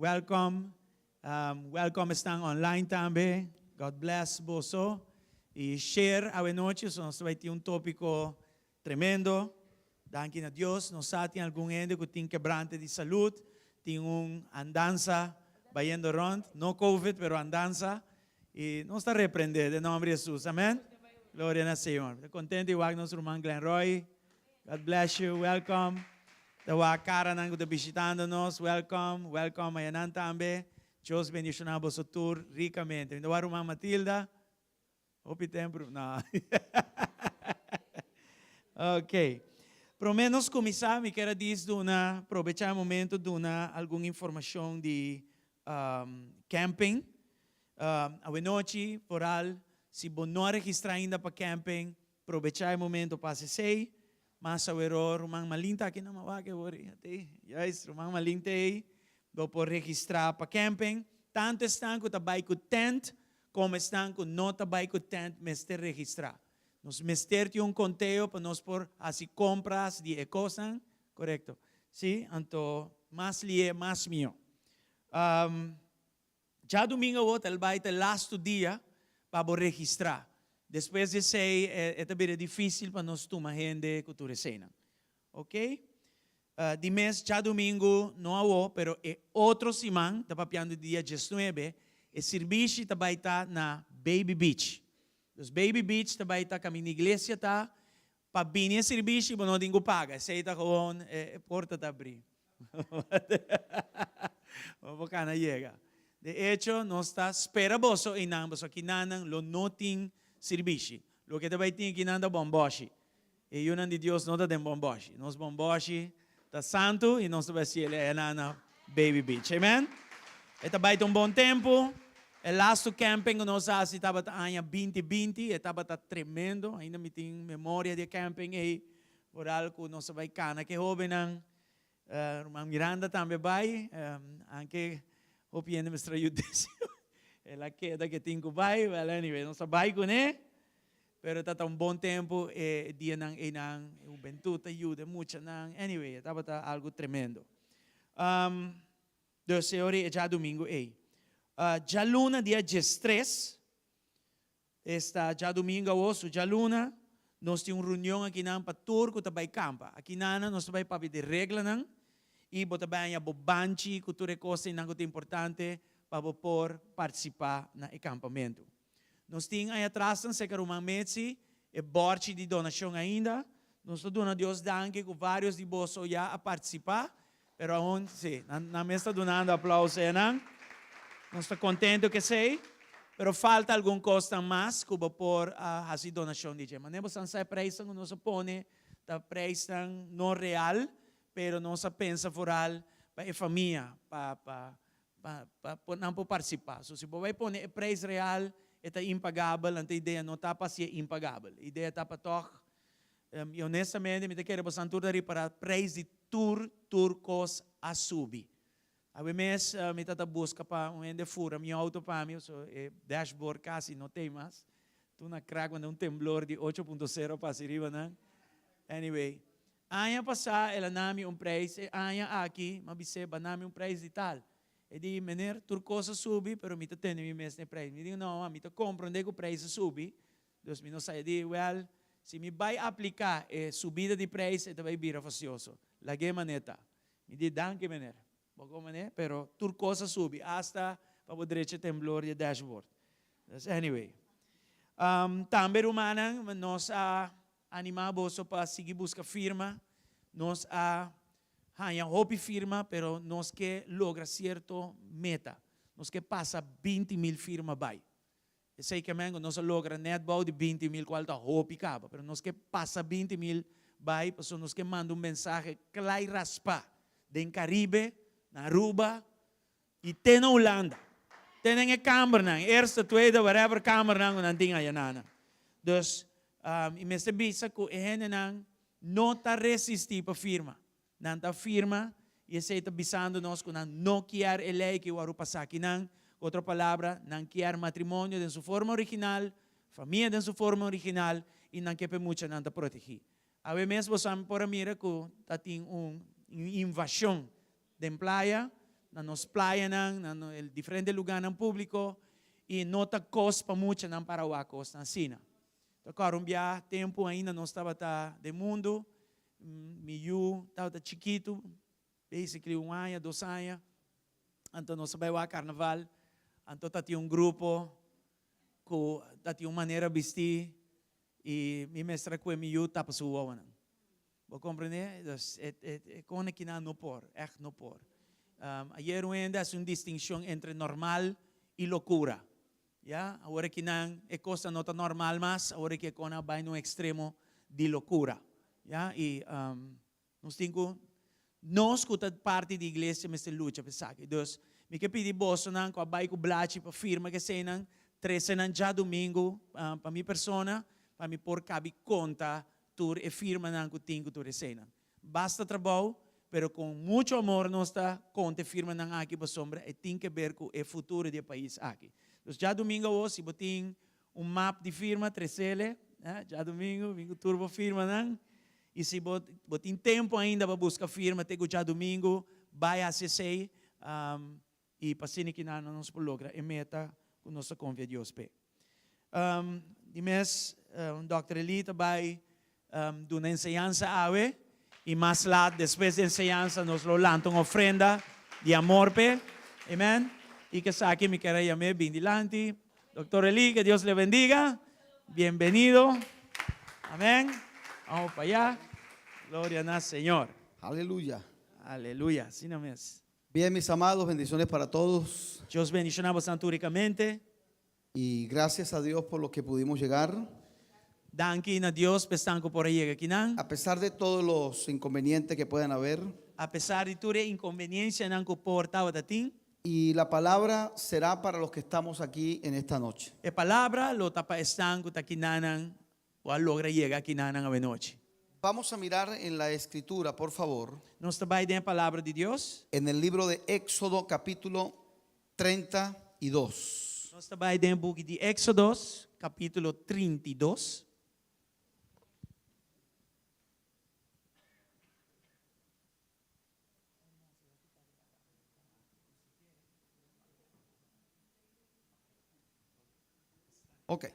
Welcome. Welcome esnan online tambe. God bless boso. I share awe nochi, so nos ta bai tin un tópiko tremendo. Danki na Dios. Nos sa tin algun hende ku tin kebrante di salud, tin un andansa bayendo rond, no covid, pero andansa. I nos ta reprendé den nòmber di Hesus. Amen. Gloria na Señor. Ta kontentu di wak nos ruman Glenn Roy. God bless you. Welcome. Ta wak karanan ku ta bishitando nos. Welcome. Welcome mayanan tambe. Dios bendishoná boso tur rikamente. Mi ta wak ruman Matilda. Hopi tempu. No. Ok. Promé nos kuminsá, mi kier a dis duna, probechá e momento duna algun informashon di camping. Awenochi, vooral si bo no a registrá ainda pa camping, probechá e momento pa hasi esei. Mas aweró ruman Malin ta aki na Mawak e wor ei. Juist, ruman Malin ta ei. Bo por registrá pa camping. Tantu esnan ku ta bai ku tent komo esnan ku no ta bai ku tent mester registrá. Nos mester tin un konteo pa nos por hasi kompras di e kosnan. Korekto. Sí, anto mas lié mas mihó. Djadumingu awor ta el bai ta e lastu dia pa bo registrá. Despues di esei e ta bira difísil pa nos tuma hende ku tur eseinan. Oke. Di mes djadumingu no awor, pero e otro siman, ta papiando di dia diesnuebe, e sirbishi ta bai ta na Baby Beach. Dus Baby Beach ta bai ta kaminda iglesia ta, pa bini e sirbishi bo no tin ku paga, esei ta gewoon e porta ta abrí. Bo por kana yega. De echo, nos ta spera boso einan, pasobra kinanan lo no tin sirbishi. Loke ta bai tin kinan ta bòmbòshi. E yunan di Dios no ta den bòmbòshi. Nos bòmbòshi ta santu i nos ta bai hasiel einan na Baby Beach. Amen. E ta bai ta un bon tempu. E lastu camping ku nos a hasi tabata aña 2020. E tabata tremendo. Ainda mi tin memoria di e camping ei. Vooral ku nos a bai kana ku e hóbennan. Ruman Miranda tambe bai, anke hopi hende mester a yuda el a keda ke tin ku bai. Well anyway, nos a bai kuné, pero ta ta un bon tempu e dianan einan, e hubentut ta yuda e muchanan, anyway, e tabata algu tremendo. Dus e ora ei e djadumingu ei. Djaluna dia diestres, Esta djadumingu awor su djaluna nos tin un reunion akinan pa tur ku ta bai kampa. Akinana nos ta bai papia di reglanan i bo ta bai haña bo banchi ku tur e kosnan ku ta importante pa bo por partisipá na e kampamentu. Nos tin aña atrasnan serka ruman Metzi e bòrchi di donashon ainda. Nos ta duna Dios danki ku vários di boso ya a partisipá, pero aun si, nan mes ta dunando aplauso enan. Nos ta contento cu esey, pero falta algun cosnan mas cu bo por haci donacion di dje. Manera bo san sa e prijsnan cu nos a pone ta prijsnan no real, pero nos a pensa vooral pa e famia, pa pa pa nan por participa. So si bo bay pone e prijs real e ta impagabel, anto e idea no ta pa haci'e impagabel. E idea ta pa toch I honestamente mi ta kere bosan tur ta ripara prijs di tur tur kos a subi. Awe mes mi ta ta buska pa un hende fura mi auto pa mi so e dashboard kasi no tei mas. Tur na krak wende un temblor di 8.0 pasa riba nan. Anyway, aña pasa el a na mi un prijs e aña aki mi a bis'é ba na mi un prijs di tal. E di, Meneer, tur kos a subi pero mi ta tene mi mes na e prijs. Mi di, No, mi ta komprende ku prijs a subi. Dus mi no sa. E di, Wèl, si mi bai apliká e subida di preis, e ta bai bira fasioso. Lag'é manera ta. Mi di, Danki, meneer. Bo kon manera, pero tur kos a subi, asta pa bo drecha temblor di e dashboard. Dus anyway. Tambe, rumannan, nos a animá boso pa sigui buska firma. Nos a haña hopi firma, pero nos ke logra sierto meta. Nos ke pasa 20,000 firma bai. Esei ke men ku nos a logra nèt bou di 20,000 kual ta hopi kaba, pero nos ke pasa 20,000 bai pasobra nos ke manda un mensahe kla i raspá den Karibe, na Aruba i te na Hulanda, te den e kambernan, eerste, tweede, whatever kamernan ku nan tin ayanan. Dus, i mester bisa ku e hendenan no ta resistí pa firma. Nan ta afirma, i esei ta bisando nos ku nan no kier e lei ku wòrdu pasá akinan. Ku otro palabra, nan kier matrimonio den su forma original, famia den su forma original, i nan ke pa e muchanan ta protegí. Awe mes boso por a mira ku ta tin un invashon den playa. na nos playanan, na diferente lugánan públiko i no ta kos pa muchanan para wak kosnan asina. Ta kòrda un bia tempu ainda nos tabata den mundu, mi yu tabata chikitu, basically un aña, dos aña, anto nos a bai wak karnaval, anto ta tin un grupo ku ta tin un manera bistí i mi mester a kue mi yu tapa su wowonan. Bo komprendé? Dus e e kon akinan no por, ègt no por. Ayer un hende hasi un distinshon entre normal i lokura. Ya, awor akinan e kosnan no ta normal mas, awor aki e konan a bai na un ekstremo di lokura. Ya, i nos tin ku, nos ku ta parti di iglesia mester lucha pa esaki. Dus, mi ke pidi bosonan ku a bai ku blachi pa firma ku eseinan, trese nan djadumingu pa mi persona, pa mi por kabi konta tur e firmanan ku tin ku tur eseinan. Basta trabou, pero kon mucho amor nos ta konta e firmanan aki pasobra e tin ke ber ku e futuro di e pais aki. Dus djadumingu awo si bo tin un map di firma tresele, djadumingu bin ku tur bo firmanan i si bo bo tin tempu ainda pa buska firma te ku djadumingu bai hasi esei i pa asina kinan nos por logra e meta ku nos ta konfia Dios p'e. Di mes Dòkter Eli ta bai duna enseñansa awe i mas lat despues di enseñansa nos lo lanta un ofrenda di amor p'e. Amen. I ku esaki mi kier a yam'é bin dilanti. Dòkter Eli, ke Dios le bendiga. Bienbenido. Amen. Vamos pa allá. Gloria na Señor. Aleluya. Aleluya. Asina mes. Bien, mis amados, bendiciones para todos. Dios bendiciona boso tur ricamente. Y gracias a Dios por lo que pudimos llegar. Danki na Dios pa esnan ku por a yega akinan. A pesar de todos los inconvenientes que puedan haber. A pesar di tur e inconveniencianan ku por tabata tin. Y la palabra será para los que estamos aquí en esta noche. E palabra lo ta pa esnan ku ta akinanan o a logra yega akinanan awenochi. Vamos a mirar en la escritura, por favor. Nos ta bai den e palabra di Dios. En el libro de Éxodo capítulo 32. Nos ta bai den e buki di Éxodos, capítulo 32. Ok.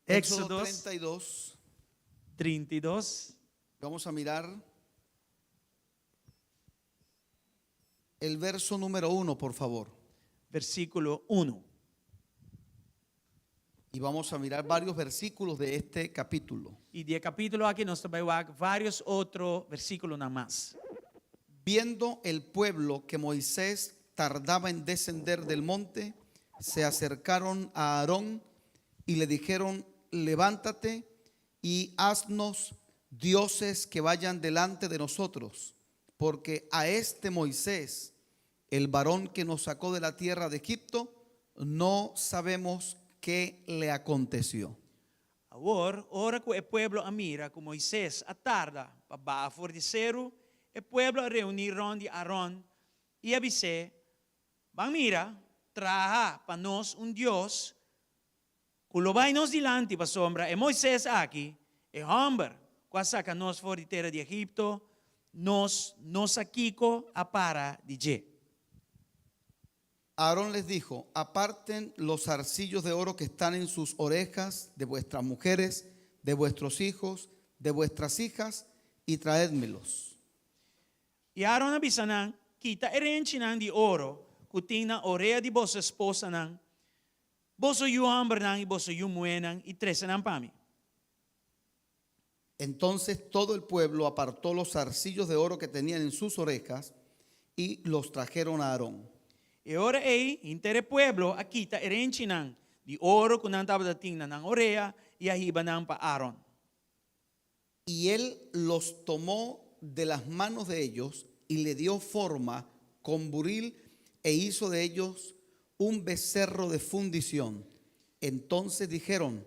Éxodo 32. 32. Vamos a mirar el verso número 1, por favor. Versíkulo unu. Y vamos a mirar varios versículos de este capítulo. I di e kapítulo aki nos ta bai wak vários otro versíkulonan mas. Viendo el pueblo que Moisés tardaba en descender del monte, se acercaron a Aarón y le dijeron, Levántate y haznos dioses que vayan delante de nosotros, porque a este Moisés, el varón que nos sacó de la tierra de Egipto, no sabemos qué le aconteció. Awor, ora ku e pueblo a mira ku Moises a tarda pa baha for di seru, e pueblo a reuní rònt di Aron i a bis'é, Ban mira, traha pa nos un dios Ku lo bai nos dilanti pasobra e Moises aki, e hòmber ku a saka nos for di tera di Egipto, nos no sa kiko a para di dje. Aarón les dijo, Aparten los zarcillos de oro que están en sus orejas de vuestras mujeres, de vuestros hijos, de vuestras hijas, y traédmelos. I Aaron a bisa nan, Kita e renchinan di oro ku tin na orea di boso esposanan, Boso yu hòmbernan i boso yu muhénan i trese nan pa mi. Entonces todo el pueblo apartó los zarcillos de oro que tenían en sus orejas y los trajeron a Aarón. E ora ei, henter e pueblo a kita e renchinan di oro ku nan tabata tin na nan orea i a hiba nan pa Aaron. Y él los tomó de las manos de ellos y le dio forma con buril e hizo de ellos un becerro de fundición. Entonces dijeron,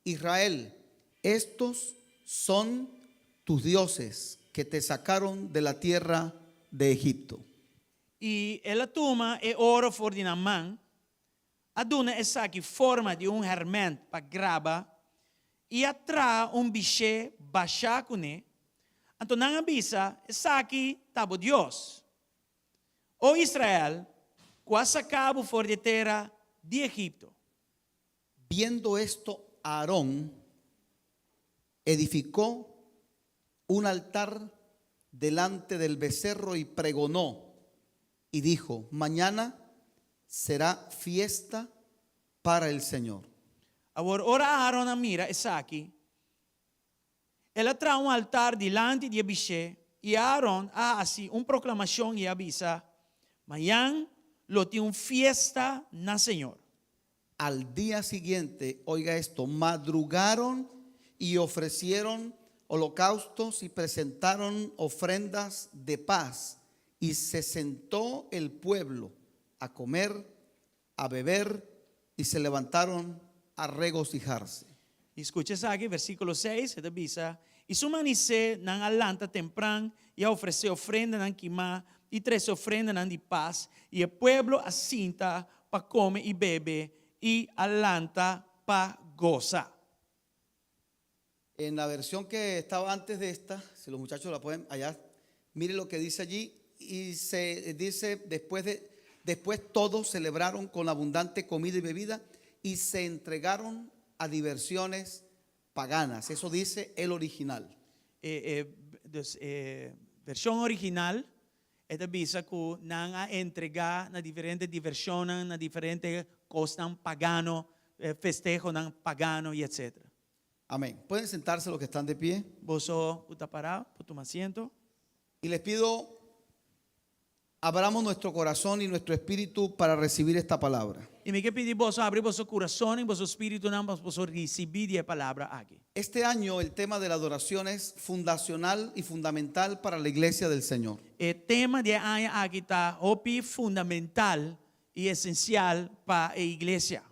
Israel, estos son tus dioses que te sacaron de la tierra de Egipto. I el a tuma e oro for di nan man, a duna esaki forma di un hèrmènt pa graba i a traha un bishé bashá kuné. Anto nan a bisa, Esaki ta bo Dios. O Israel, ku a saka bo for di e tera di Egipto. Viendo esto, Aarón edificó un altar delante del becerro y pregonó y dijo, mañana será fiesta para el Señor. Awor ora Aaron a mira esaki, el a traha un altar dilanti di e bishé, i Aaron a hasi un proklamashon i a bisa, Mañan lo tin un fiesta na Señor. Al día siguiente, oiga esto, madrugaron y ofrecieron holocaustos y presentaron ofrendas de paz. Y se sentó el pueblo a comer, a beber y se levantaron a regocijarse. I skucha esaki, versíkulo seis, e ta bisa, I su manisé nan a lanta tempran i a ofresé ofrendanan kimá i trese ofrendanan di pas, i e pueblo a sinta pa kome i bebe i a lanta pa gosa. En la versión que estaba antes de esta, si los muchachos la pueden allá, mire lo que dice allí y se dice después de después todos celebraron con abundante comida y bebida y se entregaron a diversiones paganas. Eso dice el original. E e dus e vershon original e ta bisa ku nan a entregá na diferente divershonnan, na diferente kosnan pagano, festehonan pagano i etsetera. Amén. Pueden sentarse los que están de pie. Boso ku ta pará por tuma asiento. Y les pido, abramos nuestro corazón y nuestro espíritu para recibir esta palabra. I mi ke pidi boso habri boso kurason i boso spiritunan pa boso risibí di e palabra aki. Este año el tema de la adoración es fundacional y fundamental para la iglesia del Señor. E tema di e aña aki ta hopi fundamental i esensial pa e iglesia.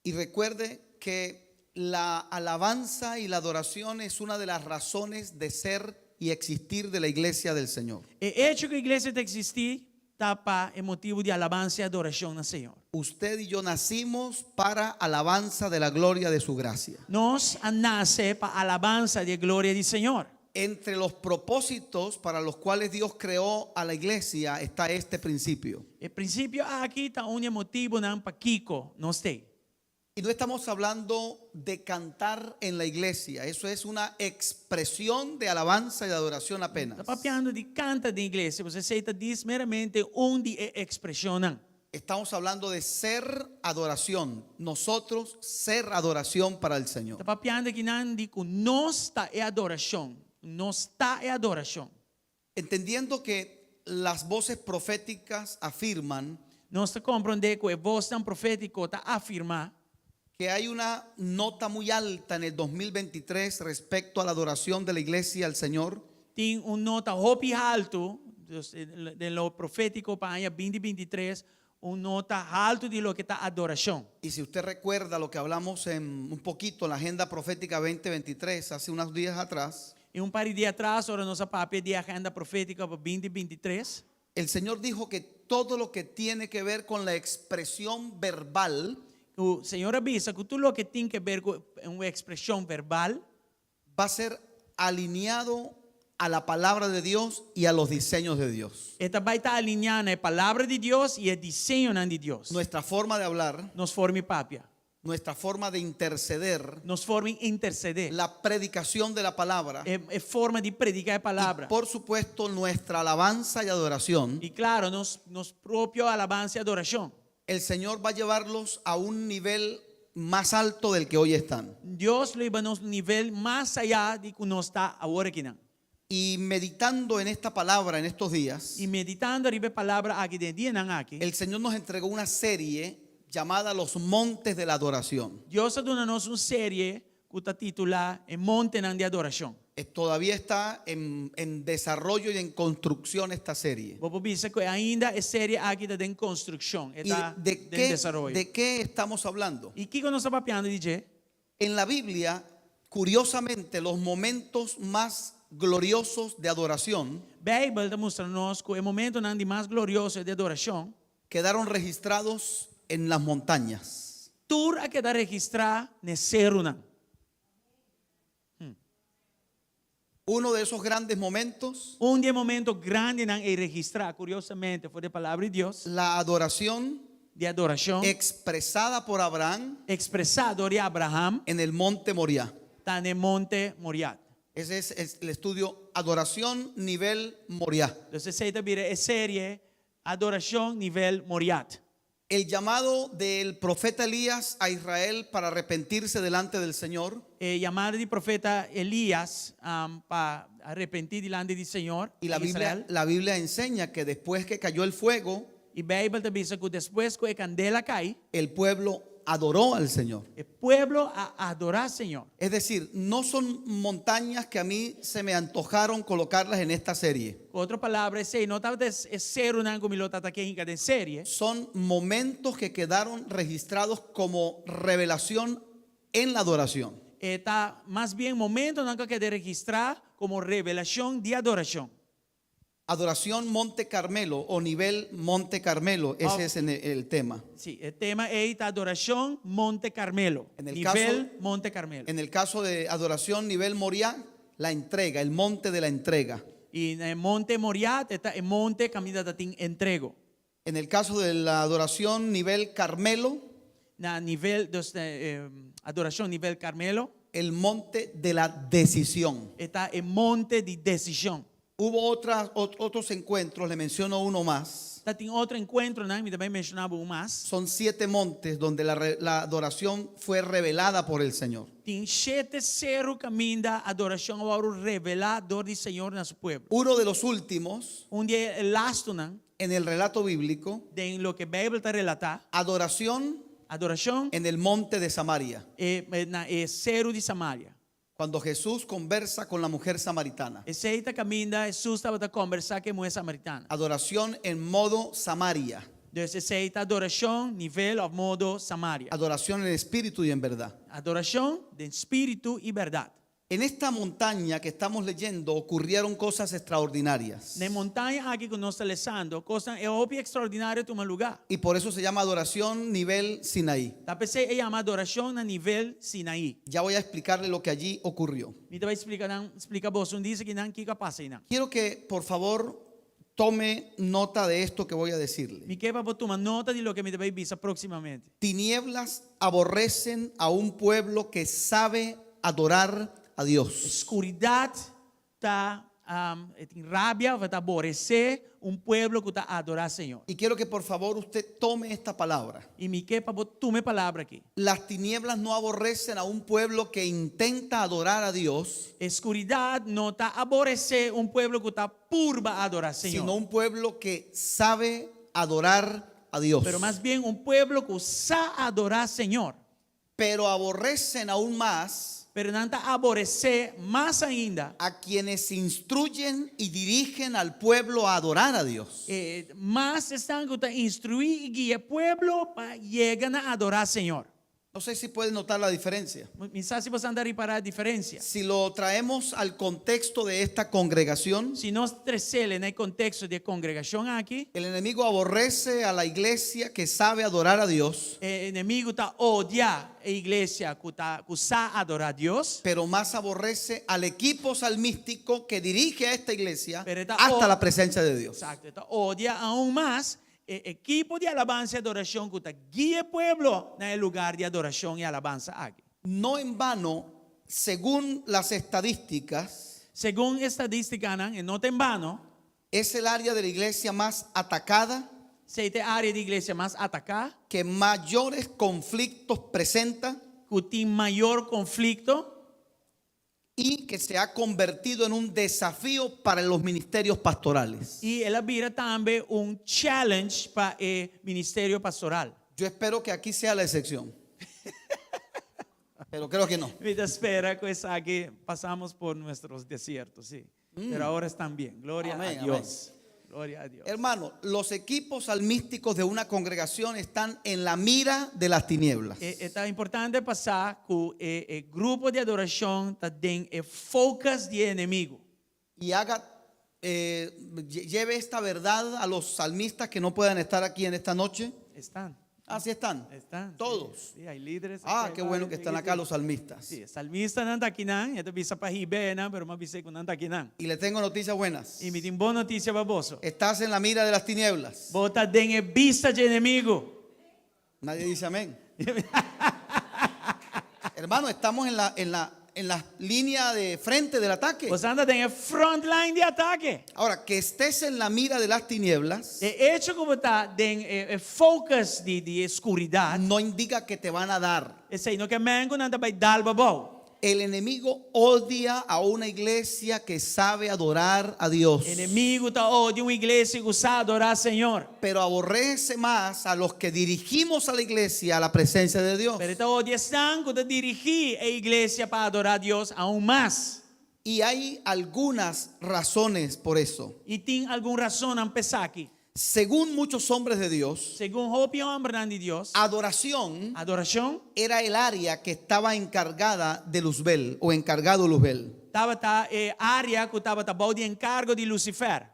Y recuerde que la alabanza y la adoración es una de las razones de ser y existir de la iglesia del Señor. E echo ku iglesia ta eksistí ta pa e motibu di alabansa i adorashon na Señor. Usted y yo nacimos para alabanza de la gloria de su gracia. Nos a nase pa alabansa di e gloria di Señor. Entre los propósitos para los cuales Dios creó a la iglesia está este principio. E prinsipio aki ta un di e motibunan pakiko nos t'ei. Y no estamos hablando de cantar en la iglesia, eso es una expresión de alabanza y de adoración apenas. Ta papiando di kanta den iglesia, pasobra esei ta dis meramente un di e ekspreshonnan. Estamos hablando de ser adoración, nosotros ser adoración para el Señor. Ta papiando akinan di ku nos ta e adorashon, nos ta e adorashon. Entendiendo que las voces proféticas afirman Nos ta komprondé ku e bosnan profétiko ta afirmá. Que hay una nota muy alta en el 2023 respecto a la adoración de la iglesia al Señor. Tin un nota hopi haltu, dus den lo profétiko pa aña binti binti tres, un nota haltu di loke ta adorashon. Y si usted recuerda lo que hablamos en un poquito en la agenda profética 2023 hace unos días atrás. I un par di dia atras ora nos a papia di agenda profétiko pa binti binti tres. El Señor dijo que todo lo que tiene que ver con la expresión verbal. Ku Señor a bisa ku tur loke tin ke ber ku un ekspreshon verbal. Va a ser alineado a la palabra de Dios y a los diseños de Dios. E ta bai ta alineá na e Palabra di Dios i e diseñonan di Dios. Nuestra forma de hablar. Nos forma di papia. Nuestra forma de interceder. Nos forma di intercedé. La predicación de la palabra. E e forma di prediká e Palabra. Y por supuesto nuestra alabanza y adoración. I klaro, nos nos propio alabansa i adorashon. El Señor va a llevarlos a un nivel mas alto del que hoy están. Dios lo hiba nos un nivel mas ayá di ku nos ta awor akinan. Y meditando en esta palabra en estos días. I meditando riba e palabra aki den e dianan aki. El Señor nos entregó una serie llamada Los Montes de la Adoración. Dios a duna nos un serie ku ta titulá E Montenan di Adorashon. Todavía está en en desarrollo y en construcción esta serie. Bo por bisa ku ainda e serie aki ta den konstrukshon, e Y ta de den qué desaroyo. de qué estamos hablando? I kiko nos ta papiando di dje? En la Biblia, curiosamente, los momentos más gloriosos de adoración Beibel ta mustra nos ku e momentonan di mas glorioso di adorashon quedaron registrados en las montañas. Tur a keda registrá n'e serunan. Uno de esos grandes momentos, Un di e momento grandinan ei registrá, kuriosamente, for di e Palabra di Dios, la adoración di adorashon expresada por Abraham ekspresá dor di Abraham en el monte Moriah. ta na e Monte Moriat. Ese es el estudio Adoración nivel Moriah. Entonces esei ta bira e serie Adorashon nivel Moriat. El llamado del profeta Elías a Israel para arrepentirse delante del Señor. E yamada di profeta Elías pa arepentí dilanti di Señor Y la den Biblia, Israel. la Biblia enseña que después que cayó el fuego, E Beibel ta bisa ku despues ku e kandela kai, el pueblo adoró al Señor. e pueblo a adorá Señor. Es decir, no son montañas que a mí se me antojaron colocarlas en esta serie. Ku otro palabra, esei no tabata e serunan ku mi lo tabata ke hinka den serie. Son momentos que quedaron registrados como revelación en la adoración. E ta mas bien momentonan ku a keda registrá komo revelashon di adorashon. Adoración Monte Carmelo o nivel Monte Carmelo, ese Oh. es en el tema. Sí, e tema ei ta Adorashon Monte Carmelo, En el nivel caso- Monte Carmelo. En el caso de adoración nivel Moriah, la entrega, el monte de la entrega. I na e Monte Moriah e ta e monte kaminda ta tin entrego. En el caso de la adoración nivel Carmelo, Na nivel, dus na e adorashon nivel Carmelo, el monte de la decisión. e ta e monte di desishon. Hubo otras, otros encuentros, le menciono uno más. Ta tin otro enkuentronan, mi ta bai menshoná bo un mas. Son siete montes donde la adoración fue revelada por el Señor. Tin shete seru kaminda adorashon a wòrdu revelá dor di Señor na su pueblo. Uno de los últimos Un di e lastunan en el relato bíblico, den loke Beibel ta relatá, adoración adorashon en el monte de Samaria, e na e seru di Samaria. cuando Jesús conversa con la mujer samaritana. Esei ta kaminda Hesus tabata kombersá ku e muhé samaritana. Adoración en modo Samaria, Dus esei ta adorashon nivel òf modo Samaria. adoración en espíritu y en verdad. Adorashon den spiritu i bèrdat. En esta montaña que estamos leyendo ocurrieron cosas extraordinarias. Na e montaña aki ku nos ta lesando, kosnan e hopi ekstraordinario a tuma lugá. Y por eso se llama adoración nivel Sinaí. Ta p'esei e yama adorashon na nivel Sinaí. Ya voy a explicarle lo que allí ocurrió. Mi ta bai splika nan, splika boso un disa kinan kiko a pasa einan. Quiero que por favor tome nota de esto que voy a decirle. Mi ke pa bo tuma nota di loke mi ta bai bisa próksimamente. Tinieblas aborrecen a un pueblo que sabe adorar a Dios. Skuridat ta e tin rabia òf e ta aboresé un pueblo ku ta adorá Señor. Y quiero que por favor usted tome esta palabra. I mi ke pa bo tuma e palabra aki. Las tinieblas no aborrecen a un pueblo que intenta adorar a Dios, E skuridat no ta aboresé un pueblo ku ta purba adorá Señor. sino un pueblo que sabe adorar a Dios. Pero mas bien un pueblo ku sa adorá Señor. Pero aborrecen aún más Pero nan ta aboresé mas ainda a quienes instruyen y dirigen al pueblo a adorar a Dios. E mas esnan ku ta instruí i guia e pueblo pa yega na adorá Señor. No sé si pueden notar la diferencia. Mi sa si boso a ripará e diferensia. Si lo traemos al contexto de esta congregación, Si nos tresele na e konteksto di e kongregashon aki, el enemigo aborrece a la iglesia que sabe adorar a Dios, e enemigu ta odia e iglesia ku ta ku sa adorá Dios, pero más aborrece al equipo salmístico que dirige a esta iglesia Pero esta hasta la presencia de Dios. Exacto, e ta odia aún mas e ekipo di alabansa i adorashon ku ta guia e pueblo na e lugar di adorashon i alabansa aki. No en vano, según las estadísticas, Segun estadístikanan, e no ta en bano, es el área de la iglesia más atacada, esei ta e área di iglesia mas ataká, que mayores conflictos presenta ku tin mayor konflikto y que se ha convertido en un desafío para los ministerios pastorales. i el a bira tambe un challenge pa e ministerio pastoral. Yo espero que aquí sea la excepción. Pero creo que no. Mi ta spera ku esaki pasamos por nuestros desiertos, sí. Pero ahora están bien. Gloria a Amén, amén. Dios. Gloria a Dios. Hermano, los equipos salmísticos de una congregación están en la mira de las tinieblas. E, e ta importante pa sa ku e, e grupo di adorashon ta den e focus di e enemigu. Y haga, eh, lleve esta verdad a los salmistas que no puedan estar aquí en esta noche. Están. Así están. Están. Todos. Sí, hay líderes. Ah, aquí, qué hay bueno que varios, están sí, acá sí. los salmistas. Sí, salmistanan ta akinan, e ta bisa pa hiba nan, pero m'a bisa ku nan ta akinan. Y le tengo noticias buenas. I mi tin bon notisia pa boso. Estás en la mira de las tinieblas. Bo ta den e bista di enemigu. Nadie dice amén. Hermano, estamos en la línea de frente del ataque. Bo ta den e front line di atake. Ahora, que estés en la mira de las tinieblas E echo ku bo ta den e focus di skuridat. No indica que te van a dar. Esei no ke men ku nan ta bai dal bo abou. El enemigo odia a una iglesia que sabe adorar a Dios. Enemigu ta odia un iglesia ku sa adorá Señor. Pero aborrece más a los que dirigimos a la iglesia a la presencia de Dios. Pero e ta odia esnan ku ta dirigí e iglesia pa adorá Dios aun mas. Y hay algunas razones por eso. I tin algun rason p'esaki. Según muchos hombres de Dios, Segun hopi hòmbernan di Dios, adoración adorashon era el área que estaba encargada de Luzbel o encargado Luzbel. Tabata e área ku tabata bou di enkargo di Lucifer.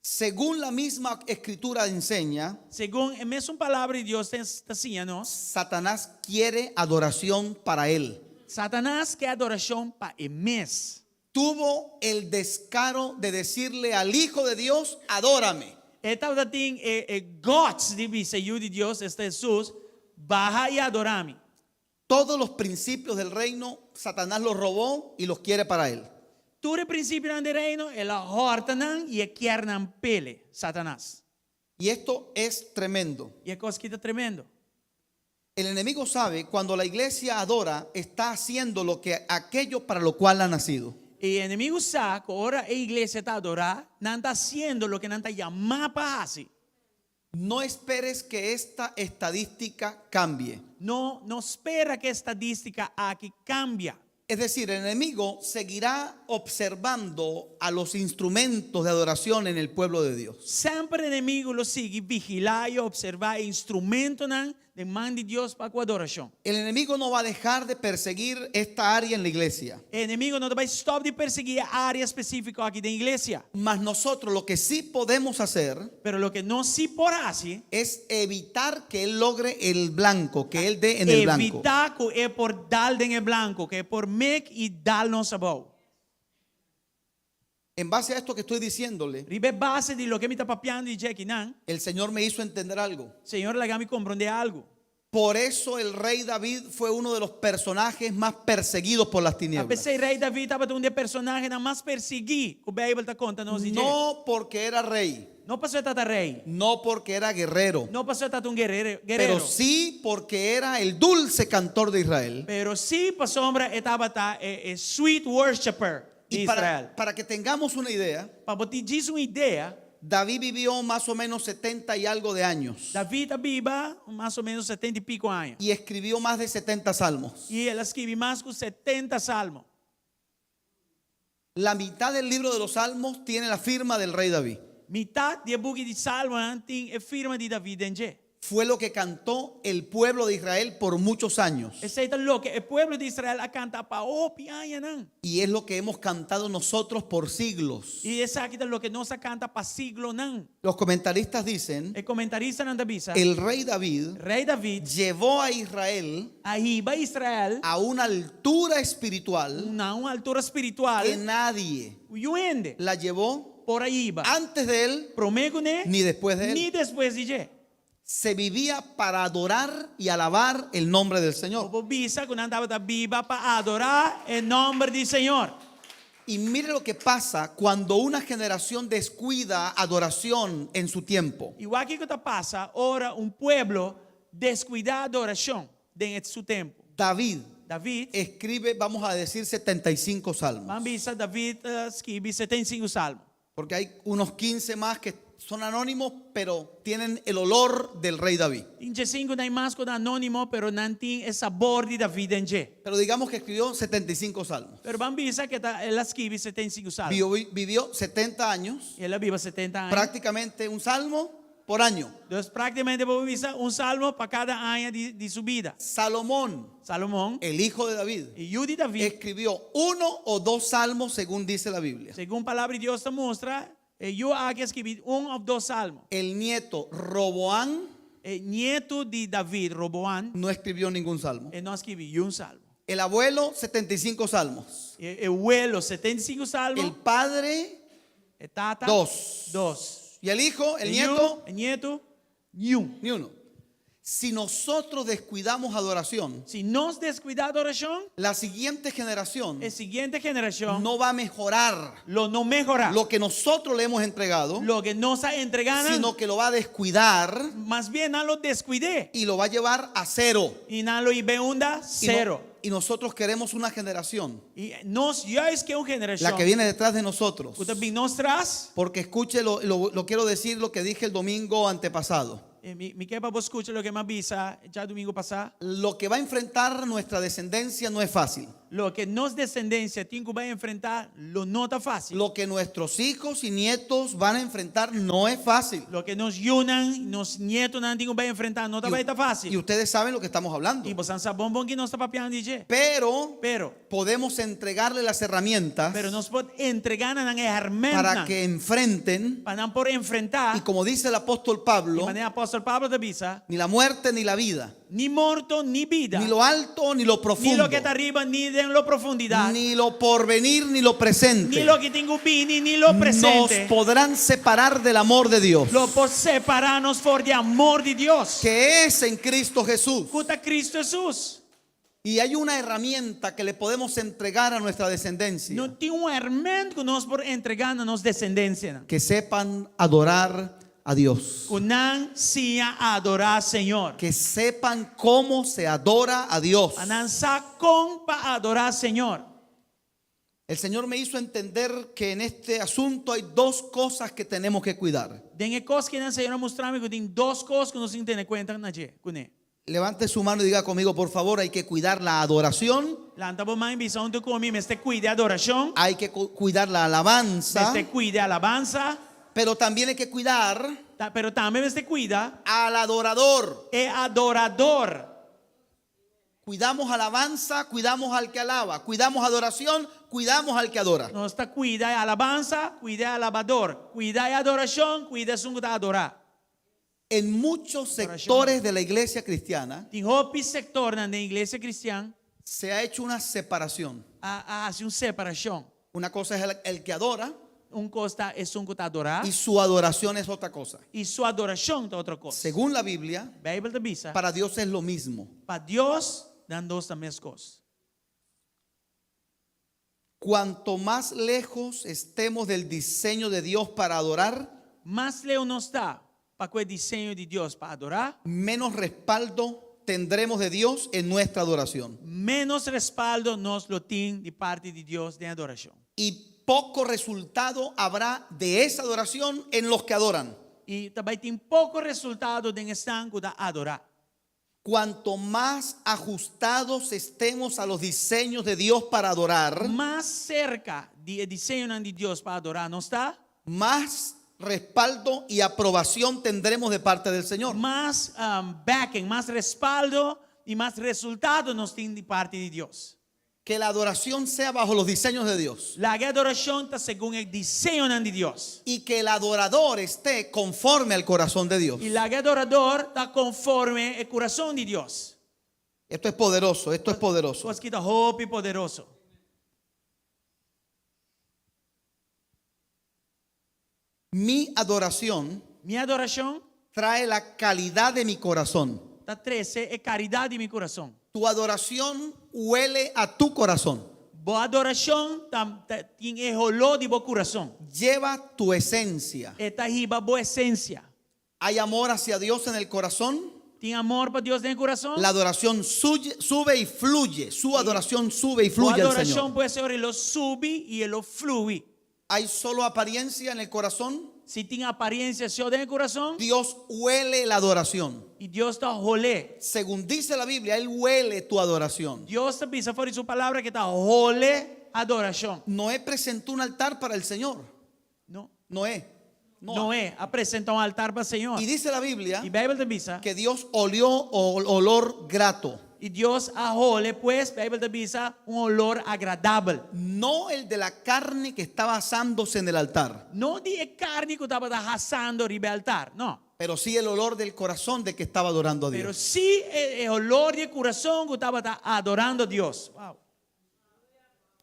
Según la misma escritura enseña, Segun e mesun palabra di Dios ta siña nos, Satanás quiere adoración para él. Satanas ke adorashon pa e mes. Tuvo el descaro de decirle al Hijo de Dios: "Adórame". E tabatin e guts di bisa e Yu di Dios, esta Hesus, "Baha i adorá mi". Todos los principios del reino, Satanás los robó y los quiere para él. Tur e prinsipionan di reino, el a hòrta nan i e kier nan p'e, Satanas. Y esto es tremendo. I e kos aki ta tremendo. El enemigo sabe, cuando la iglesia adora, está haciendo lo que aquello para lo cual ha nacido. E enemigu sa ku ora e iglesia ta adorá, nan ta hasiendo loke nan ta yamá pa hasi. No esperes que esta estadística cambie. No, no spera ku e estadístika aki kambia. Es decir, el enemigo seguirá observando a los instrumentos de adoración en el pueblo de Dios. Semper enemigu lo sigui vigilá i opservá e instrumentonan den man di Dios pa ku adorashon. El enemigo no va a dejar de perseguir esta área en la iglesia. E enemigu no ta bai stòp di persiguí e área spesífiko aki den iglesia. Mas nosotros lo que sí podemos hacer Pero loke nos sí por hasi, es evitar que él logre el blanco, que él dé en el blanco. Evitá ku e por dal den e blanko, ku e por mek i dal nos abou. En base a esto que estoy diciéndole, Riba base di loke mi ta papiando di dje akinan, el Señor me hizo entender algo. Señor a laga mi komprondé algu. Por eso el rey David fue uno de los personajes más perseguidos por las tinieblas. P'esei rei David tabata un di e personahenan mas persiguí ku Beibel ta konta nos di dje. No porque era rey, No pasobra e tabata rei, no porque era guerrero, no pasobra e tabata un guerero, pero guerero. sí porque era el dulce cantor de Israel. Pero sí pasobra e tabata e sweet worshiper di Y Israel. para que tengamos una idea, Pa bo tin un idea, David vivió más o menos 70 y algo de años David a biba mas o ménos 70 i piku aña. Y escribió más de 70 salmos. I el a skirbi mas ku 70 salmo. La mitad del libro de los salmos tiene la firma del rey David. Mitar di e buki di Salmonan tin e firma di David den dje. Fue lo que cantó el pueblo de Israel por muchos años. Esei ta loke e pueblo di Israel a kanta pa hopi añanan. Y es lo que hemos cantado nosotros por siglos. I esaki ta loke nos a kanta pa siglonan. Los comentaristas dicen, E komentaristanan ta bisa, el rey David Rei David llevó a Israel a hiba Israel a una altura espiritual na un altura spiritual que nadie niun hende la llevó por a hiba. Antes de él Promé kuné ni después de ni él. despues di dje. Se vivía para adorar y alabar el nombre del Señor. Bo bisa ku nan tabata biba pa adorá e nòmber di Señor. Y mire lo que pasa cuando una generación descuida adoración en su tiempo. I wak kiko ta pasa, ora un pueblo deskuidá adorashon den su tempu. David David, escribe, vamos a decir, 75 salmos. Ban bisa David a skirbi 75 salmo. Porque hay unos 15 más que son anónimos, pero tienen el olor del rey David. Tin 5 nan mas ku ta anónimo, pero nan tin e sabor di David den dje. Pero digamos que escribió 75 salmos. Pero ban bisa ku ta, el a skirbi 75 salmo. Vivió 70 años, El a biba 70 aña. Prácticamente un salmo por año. Anto, práktikamente, bo por bisa un salmo pa kada aña di su bida. Salomón, Salomón, el hijo de David, e yu di David, escribió uno o dos salmos según dice la Biblia. Segun palabra di Dios ta mustra, e yu aki a skirbi un òf dos salmo. El nieto Roboán E nietu di David, Roboam, no escribió ningún salmo. E no a skirbi niun salmo. El abuelo, 75 salmos. E, e welo, 75 salmo. El padre, E tata, dos. Dos. Y el hijo, el E yu, nieto, e nietu, niun. ni uno. Si nosotros descuidamos adoración, Si nos deskuidá adorashon, la siguiente generación e siguiente generashon no va a mejorar lo no mehorá lo que nosotros le hemos entregado, loke nos a entregá nan, sino que lo va a descuidar mas bien nan lo deskuid'é y lo va a llevar a cero. I nan lo hib'é unda Y, no- sero. y nosotros queremos una generación, I nos juist ke un generashon la que viene detrás de nosotros. ku ta bin nos tras. Porque escuche, lo quiero decir lo que dije el domingo antepasado. Mi, mi ke pa bo skucha loke m'a bisa djadumingu pasá. Lo que va a enfrentar nuestra descendencia no es fácil. Loke nos desendensia tin ku bai enfrentá lo no ta fásil. Lo que nuestros hijos y nietos van a enfrentar no es fácil. Loke nos yunan, nos nietonan tin ku bai enfrentá no ta bai ta Y fásil. ustedes saben lo que estamos hablando. I boso sa bon bon ki nos ta papiando di dje. Pero Pero, podemos entregarle las herramientas pero nos por entregá na nan e para hèrmèntnan que enfrenten. pa nan por enfrentá. Y como dice el apóstol I Pablo, manera apòstel Pablo ta bisa, ni la muerte ni la vida, ni morto ni bida, ni lo alto ni lo ni profundo, loke ta ariba ni den lo profundidat, ni lo porvenir ni lo ni presente, loke tin ku bini ni lo nos presente, podrán separar del amor de Dios, lo por separá nos for di amor di Dios, que es en Cristo Jesús. ku ta Cristo Hesus. Y hay una herramienta que le podemos entregar a nuestra descendencia, Nos tin un hèrmènt ku nos por entregá na nos desendensianan. que sepan adorar a Dios, Ku nan siña adorá Señor. que sepan cómo se adora a Dios. Pa nan sa kon pa adorá Señor. El Señor me hizo entender que en este asunto hay dos cosas que tenemos que cuidar. Den e kos akinan Señor a mustra mi ku tin dos kos ku nos tin tene kuenta na dje, kuné. Levante su mano y diga conmigo, por favor, hay que cuidar la adoración, Lanta bo man i bisa huntu ku mi, mester kuida adorashon, hay que cuidar la alabanza, mester kuida alabansa, pero también hay que cuidar ta, pero tambe mester kuida al adorador. e adorador. Cuidamos alabanza, cuidamos al que alaba, cuidamos adoración, cuidamos al que adora. Nos ta kuida e alabansa, kuida e alabador, kuida e adorashon, kuida esun ku ta adorá. En muchos sectores de la iglesia cristiana Tin hopi sektornan den iglesia kristian se ha hecho una separación. a a hasi un separashon. Una cosa es el, el que adora Un kos ta esun ku ta adorá y su adoración es otra cosa. i su adorashon ta otro kos. Según la Biblia, Beibel ta bisa, para Dios es lo mismo. pa Dios nan dos ta meskos. Cuanto más lejos estemos del diseño de Dios para adorar, Mas leu nos ta pa ku e diseño di Dios pa adorá, menos respaldo tendremos de Dios en nuestra adoración. ménos respaldo nos lo tin di parti di Dios den adorashon. Y poco resultado habrá de esa adoración en los que adoran. I ta bai tin poko resultado den esnan ku ta adorá. Cuanto más ajustados estemos a los diseños de Dios para adorar, Mas serka di e diseñonan di Dios pa adorá nos ta, más respaldo y aprobación tendremos de parte del Señor. mas backing, mas respaldo i mas resultado nos tin di parti di Dios. Que la adoración sea bajo los diseños de Dios Laga e adorashon ta segun e diseñonan di Dios. y que el adorador esté conforme al corazón de Dios. I laga e adorador ta konforme e kurason di Dios. Esto es poderoso, esto es poderoso. Kos aki ta hopi poderoso. Mi adoración Mi adorashon trae la calidad de mi corazón. ta trese e kalidat di mi kurason. Tu adoración huele a tu corazón. Bo adorashon ta, ta, tin e holó di bo kurason. Lleva tu esencia. E ta hiba bo esensia. Hay amor hacia Dios en el corazón. Tin amor pa Dios den kurason? La adoración sube y fluye. Su adoración sube y Bo fluye al adorashon Señor. pues e ora e lo subi i e lo flui. Hay solo apariencia en el corazón. Si tin apariencia so den kurason, Dios huele la adoración. i Dios ta hole. Según dice la Biblia, Él huele tu adoración. Dios ta bisa for di su palabra ku e ta hole adorashon. Noé presentó un altar para el Señor. No. Noé. Noa. Noé a presentá un altar pa Señor. Y dice la Biblia I Beibel ta bisa que Dios olió olor grato. I Dios a hole, pues, Beibel ta bisa un olor agradabel. No el de la carne que estaba asándose en el altar. No di e karni ku tabata hasando riba e altar, no. Pero sí el olor del corazón de que estaba adorando a Pero Dios. sí e, e olor di kurason ku tabata adorando Dios. Wow.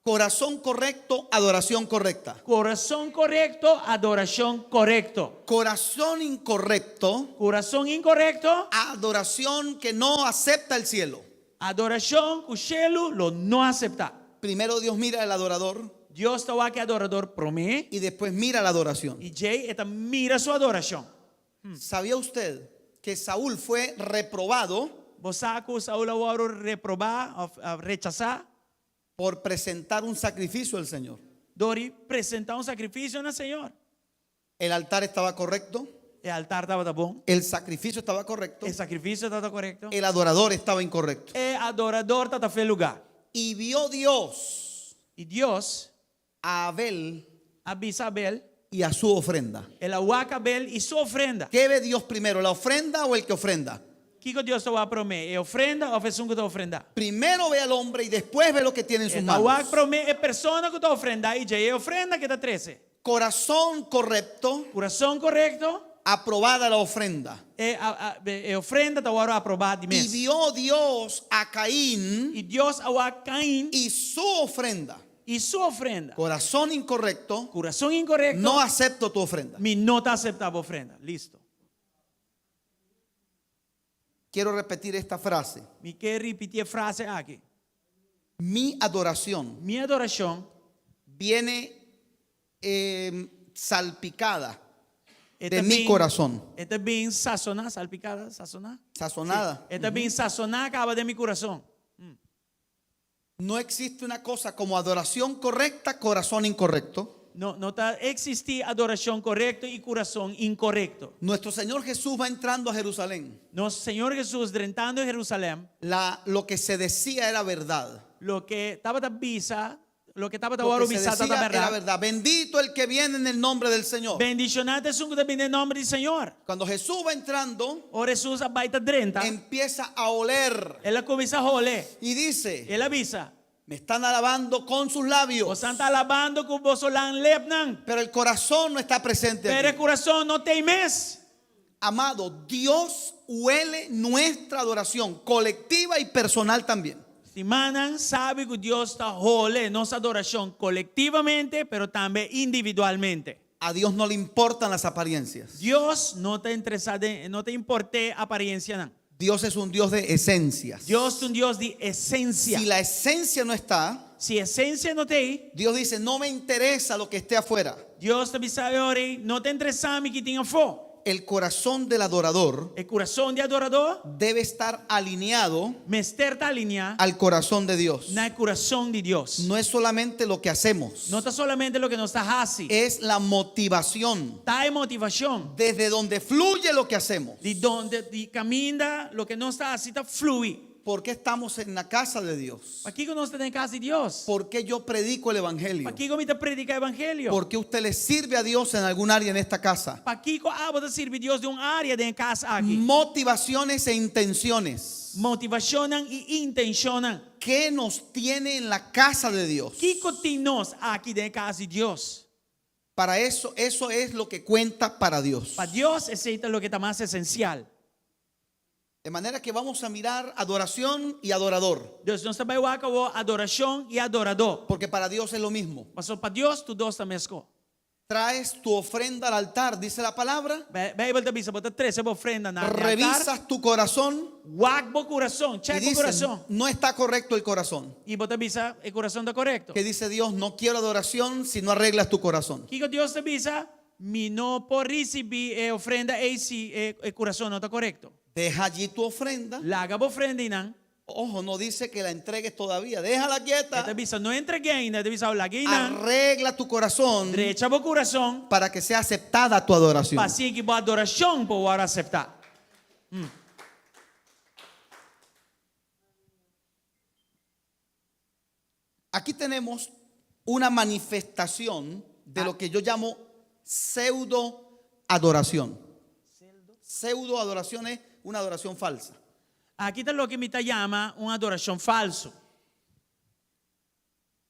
Corazón correcto, adoración correcta. Kurason korekto, adorashon korekto. Corazón incorrecto, Kurason inkorekto, adoración que no acepta el cielo. adorashon ku shelu lo no aseptá. Primero Dios mira al adorador Dios ta wak e adorador promé y después mira la adoración. i djei e ta mira su adorashon. ¿Sabía usted que Saúl fue reprobado Bo sa ku Saul a wòrdu reprobá òf rechasá por presentar un sacrificio al Señor? dor di presentá un sakrifisio na Señor? El altar estaba correcto, E altar tabata bon, el sacrificio estaba correcto, e sakrifisio tabata korekto, el adorador estaba incorrecto. e adorador tabata f'e lugá. Y vio Dios I Dios a Abel a bisa Abel, y a su ofrenda. El a wak Abel i su ofrenda. ¿Qué ve Dios primero, la ofrenda o el que ofrenda? Kiko Dios ta wak promé, e ofrenda òf esun ku ta ofrendá? Primero ve al hombre y después ve lo que tiene en sus E ta wak manos. promé e persona ku ta ofrendá i djei e ofrenda ku e ta trese. Corazón correcto, Kurason korekto, aprobada la ofrenda. e e ofrenda ta wòrdu aprobá di Y mes. vio Dios a Caín I Dios a wak Cain y su ofrenda. i su ofrenda. Corazón incorrecto, Kurason inkorekto, no acepto tu ofrenda. mi no ta aseptá bo ofrenda. Listo. Quiero repetir esta frase. Mi ke ripití e frase aki. Mi adoración Mi adorashon viene eh, salpicada e de ta mi bin corazón. e ta bin sasoná, salpicada, sasoná. Sazonada. E ta bin sasoná kaba den mi kurason. No existe una cosa como adoración correcta, corazón incorrecto. No, no ta eksistí adorashon korekto i kurason inkorekto. Nuestro Señor Jesús va entrando a Jerusalén. Nos Señor Hesus drentando Jerusalèm, La, lo que se decía era verdad. loke tabata bisa, loke tabata Lo wòrdu que se bisá decía tabata era bèrdat. verdad. Bendito el que viene en el nombre del Señor. Bendishoná ta esun ku ta bini den nòmber di Señor. Cuando Jesús va entrando, Ora Hesus a bai ta drenta, empieza a oler el a kuminsá hole. y dice, El a bisa, me están alabando con sus labios, Boso ta alabando ku boso lan lepnan, pero el corazón no está presente pero e aquí. kurason no t'ei mes. Amado, Dios huele nuestra adoración colectiva y personal también. Stimánan, sabi ku Dios ta hole nos adorashon kolektivamente, pero tambe individualmente. A Dios no le importan las apariencias. Dios no ta interesá den, no ta import'é apariencianan. Dios es un Dios de esencias. Dios ta un Dios di esensia. Si la esencia no está, Si esensia no t'ei, Dios dice, no me interesa lo que esté afuera. Dios ta bisa e ora ei, no ta interesá mi ki tin afó. El corazón del adorador E kurason di adoradó debe estar alineado mester ta alineá al corazón de Dios. na e kurason di Dios. No es solamente lo que hacemos, No ta solamente loke nos ta hasi. es la motivación Ta e motivashon desde donde fluye lo que hacemos. di donde di kaminda loke nos ta hasi ta flui. ¿Por qué estamos en la casa de Dios? Pakiko nos ta den kas di Dios? ¿Por qué yo predico el Evangelio? Pakiko mi ta prediká evangelio? ¿Por qué usted le sirve a Dios en algún área en esta casa? Pakiko abo ta sirbi Dios den un área den e kas aki? Motivaciones e intenciones. Motivashonnan i intenshonnan. ¿Qué nos tiene en la casa de Dios? Kiko tin nos aki den e kas di Dios? Para eso, eso es lo que cuenta para Dios. Pa Dios esei ta loke ta mas esensial. De manera que vamos a mirar adoración y adorador, Dus nos ta bai wak awor adorashon i adoradó. porque para Dios es lo mismo. Pasobra pa Dios tur dos ta meskos. Traes tu ofrenda al altar, dice la palabra. Beibel ta bisa, bo ta trese bo ofrenda na e altar. Revisas tu corazón Wak bo kurason, y check bo dices, kurason. no está correcto el corazón. I bo ta bisa, e kurason ta korekto. Que dice Dios, no quiero adoración si no arreglas tu corazón. Kiko Dios ta bisa? Mi no por risibí e ofrenda ei si e e kurason no ta korekto. Deja allí tu ofrenda. Laga bo ofrenda einan. Ojo, no dice que la entregues todavía. Déjala E ta quieta. bisa no entreg'é ainda, e ta bisa lag'é einan. Arregla tu corazón Drecha bo kurason para que sea aceptada tu adoración. pa asina ku bo adorashon por wòrdu aseptá. Aquí tenemos una manifestación de lo que yo llamo pseudo adoración. Pseudo adoración es una adoración falsa. Aki ta loke mi ta yama un adorashon falsu.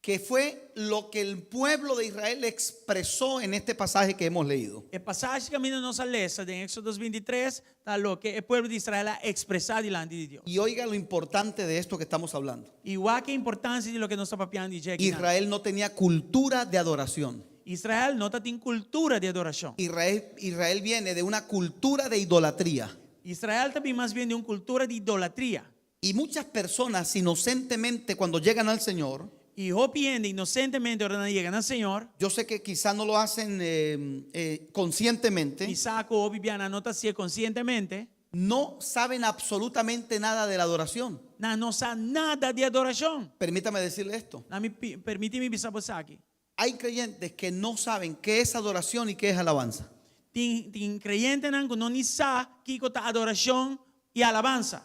Que fue lo que el pueblo de Israel expresó en este pasaje que hemos leído. E pasashi kaminda nos a lesa den Éxodo 23 ta loke e pueblo di Israel a ekspresá dilanti di Dios. Y oiga lo importante de esto que estamos hablando. I wak e importansia di loke nos ta papiando di dje akinan. Israel no tenía cultura de adoración. Israel no tatin kultura di adorashon. Israel, Israel viene de una cultura de idolatría. Israel ta bin mas bien di un kultura di idolatria. Y muchas personas inocentemente cuando llegan al Señor, I hopi hende inosentemente ora nan yega na Señor, yo sé que quizá no lo hacen eh, eh, conscientemente, mi sa ku hopi bia nan no ta hasié konsientemente, no saben absolutamente nada de la adoración. nan no sa nada di adorashon. Permítame decirle esto. Nan mi pi- permití mi bisa bo esaki. Hay creyentes que no saben qué es adoración y qué es alabanza. Tin tin kreyentenan ku no ni sa kiko ta adorashon i alabansa.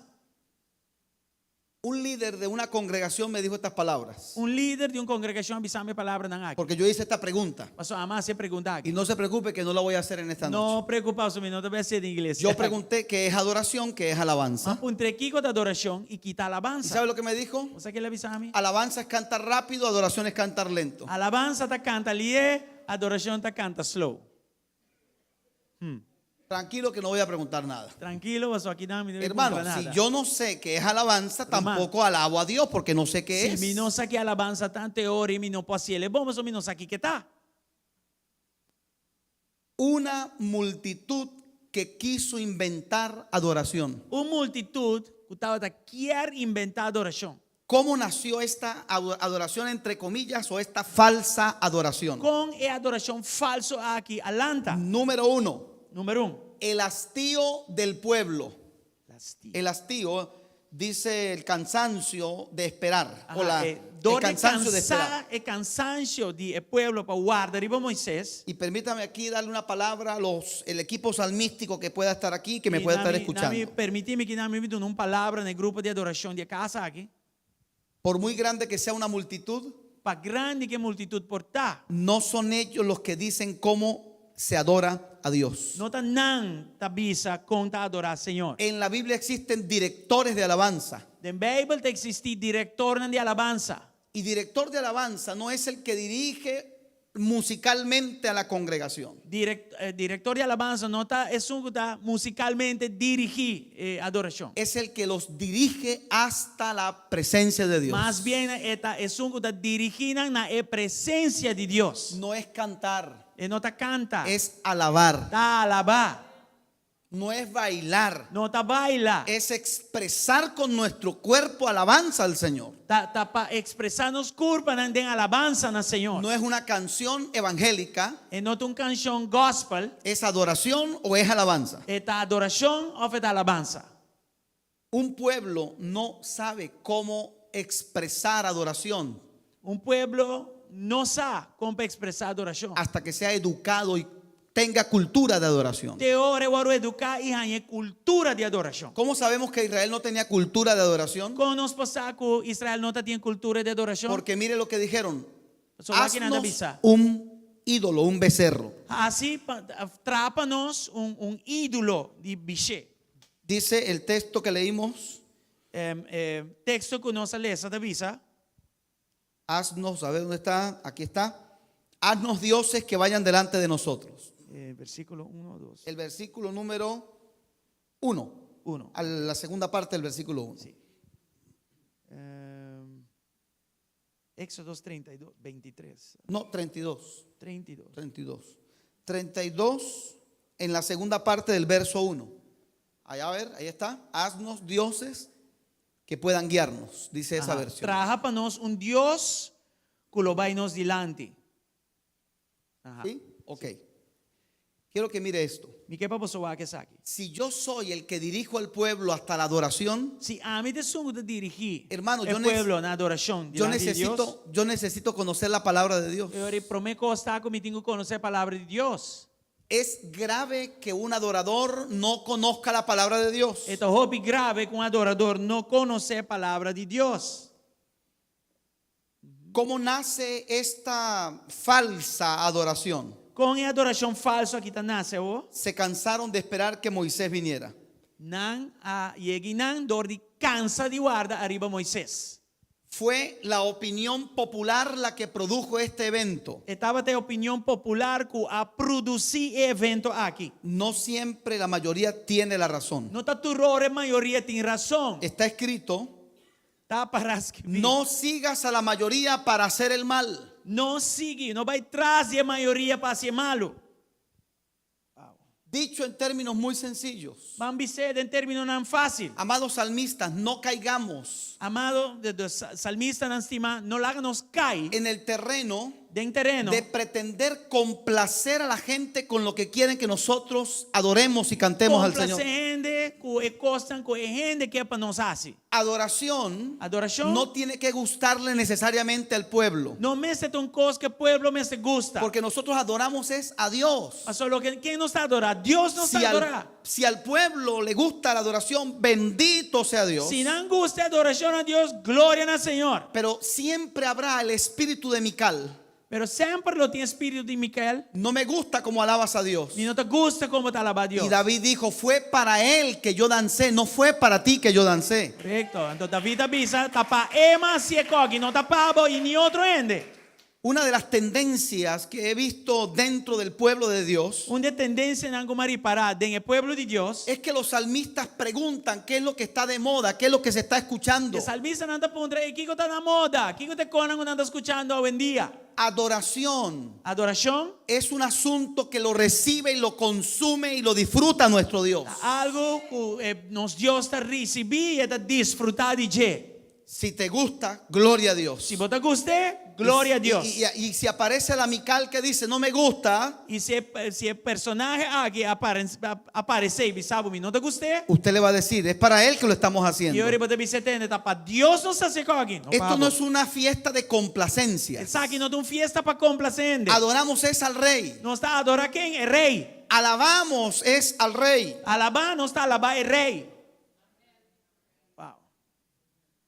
Un líder de una congregación me dijo estas palabras, Un lider di un kongregashon a bisa mi e palabranan aki. porque yo hice esta pregunta. Pasobra ami a hasi e pregunta Y aki. no se preocupe que no la voy a hacer en esta noche. No preokupá, pasobra mi no ta bai hasié den iglesia. Yo pregunté qué es adoración, qué es alabanza. A puntr'é kiko ta adorashon i ki ta ¿Y alabansa. sabe lo que me dijo? Bo sa ke el a bisa mi? Alabanza es cantar rápido, adoración es cantar lento. Alabansa ta kanta lié, adorashon ta kanta slow. Tranquilo que no voy a preguntar nada. Trankilo, pasobra aki nan mi no debe Hermano, puntra si nada. yo no sé qué es alabanza, Hermano. tampoco alabo a Dios porque no sé qué Si es. mi no sa ki alabansa ta, anto e ora mi no por hasié. Bon, pasobra mi no sa kiko e ta. Una multitud que quiso inventar adoración. Un multitut ku tabata kier inventá adorashon. ¿Cómo nació esta adoración entre comillas o esta falsa adoración? Kon e adorashon falso aki a lanta? Número uno, Número un. el hastío del pueblo. Hastío. El hastío dice el cansancio de esperar. Aha, o la, eh, el dor di cansancio de esperar. kansá, e kansansio di e pueblo pa warda riba Moisés. Y permítame aquí darle una palabra a los, el equipo salmístico que pueda estar aquí, que me I pueda estar na mi, na mi escuchando. permití mi ku mi duna un palabra na e grupo di adorashon di e kas aki. Por muy grande que sea una multitud, Pa grandi ku e multitut por ta, no son ellos los que dicen cómo se adora a Dios. no ta nan ta bisa kon ta adorá Señor. En la Biblia existen directores de alabanza. Den Beibel ta eksistí direktornan di alabansa. Y director de alabanza no es el que dirige musicalmente a la congregación. Direkt, eh, direktor di alabansa no ta esun ku ta musikalmente dirigí e adorashon. Es el que los dirige hasta la presencia de Dios. Mas bien e ta esun ku ta dirigí nan na e presensia di Dios. No es cantar, E no ta kanta, es alabar. ta alabá. No es bailar, No ta baila. es expresar con nuestro cuerpo alabanza al Señor. Ta, ta pa ekspresá nos kurpanan den alabansa na Señor. No es una canción evangélica, E no ta un kanshon gospel, es adoración o es alabanza. e ta adorashon òf e ta alabansa. Un pueblo no sabe cómo expresar adoración Un pueblo no sa kon pa ekspresá adorashon. hasta que sea educado y tenga cultura de adoración. Te ora e wòrdu eduká i haña e kultura di adorashon. ¿Cómo sabemos que Israel no tenía cultura de adoración? Kon nos por sa ku Israel no tatin kultura di adorashon? Porque mire lo que dijeron. Pasobra wak nan ta Haznos bisa. un ídolo, un becerro. Hasi pa, traha pa nos un, un ídolo di bishé. Dice el texto que leímos, E teksto ku nos a lesa ta bisa. haznos, a ver dónde está, aquí está. Haznos dioses que vayan delante de nosotros. Eh, versíkulo 1 o 2. El versículo número 1, 1. a la segunda parte del versículo 1. Sí. Éxodo 32, 23. No, 32. 32. 32. 32 en la segunda parte del verso 1. Allá a ver, ahí está. Haznos dioses que puedan guiarnos, dice esa Aha. versión. Traha pa nos un Dios ku lo bai nos dilanti. Aha. ¿Sí? Ok. Quiero que mire esto. Mi ke pa boso wak esaki. Si yo soy el que dirijo al pueblo hasta la adoración, Si ami ta esun ku ta dirigí Hermano, e yo pueblo na adorashon yo dilanti di Dios, necesito, yo necesito conocer la palabra de Dios. e ora promé kos ta ku mi tin ku konosé palabra di Dios. Es grave que un adorador no conozca la palabra de Dios. E ta hopi grave ku un adorador no konosé palabra di Dios. ¿Cómo nace esta falsa adoración? Kon e adorashon falso aki ta nase awor? Se cansaron de esperar que Moisés viniera. Nan a yega einan dor di kansa di warda ariba Moises. Fue la opinión popular la que produjo este evento. E tabata e opinion popular ku a produsí e evento aki. No siempre la mayoría tiene la razón. No ta tur ora e mayoria tin rason. Está escrito, Ta para skibí. no sigas a la mayoría para hacer el mal. No sigui, no bai tras di e mayoria pa hasi e malu. Dicho en términos muy sencillos. Ban bis'é den términonan fásil. Amados salmistas, no caigamos Amado salmistanan stimá, no laga nos kai en el terreno den tereno de pretender complacer a la gente con lo que quieren que nosotros adoremos y cantemos al Komplase Señor. hende ku e kosnan ku e hende ke pa nos hasi. Adoración Adorashon no tiene que gustarle necesariamente al pueblo, no mester ta un kos ku e pueblo mester gusta. porque nosotros adoramos es a Dios. Pasobra loke ken nos ta adorá? Dios nos Si ta al, adorá. si al pueblo le gusta la adoración, bendito sea Dios. Si nan gusta e adorashon na Dios, gloria na Señor. Pero siempre habrá el espíritu de Mical. Pero semper lo tin e spiritu di Micael. No me gusta como alabas a Dios. Mi no ta gusta kon bo ta alabá Dios. Y David dijo, fue para él que yo dancé, no fue para ti que yo dancé. Korekto. Anto David a bisa, Ta pa e m'a hasi e koki, no ta pa bo i ni otro hende. Una de las tendencias que he visto dentro del pueblo de Dios Un di e tendensianan ku m'a ripará den e pueblo di Dios, es que los salmistas preguntan qué es lo que está de moda, qué es lo que se está escuchando. e salmistanan ta puntra, E kiko ta na moda? Kiko ta e konan ku nan ta skuchando awendia? Adoración Adorashon es un asunto que lo recibe y lo consume y lo disfruta nuestro Dios. ta algu ku nos Dios ta risibí i e ta disfrutá di dje. Si te gusta, gloria a Dios. Si bo ta gust'é, gloria a Dios. Y, y- y si aparece la Mical que dice, no me gusta, I si e, si e personahe aki aparesé i bisa bo mi no ta gust'é, usted le va a decir, es para él que lo estamos i haciendo. ora bo ta bisa tende, ta pa Dios nos ta hasi kos aki, no pa Esto no bo. es una fiesta de complacencia. Esaki no ta un fiesta pa komplasé hende. Adoramos es al rey. Nos ta adorá ken? E rei. Alabamos es al rey. Alabá, nos ta alabá e rei. Wow.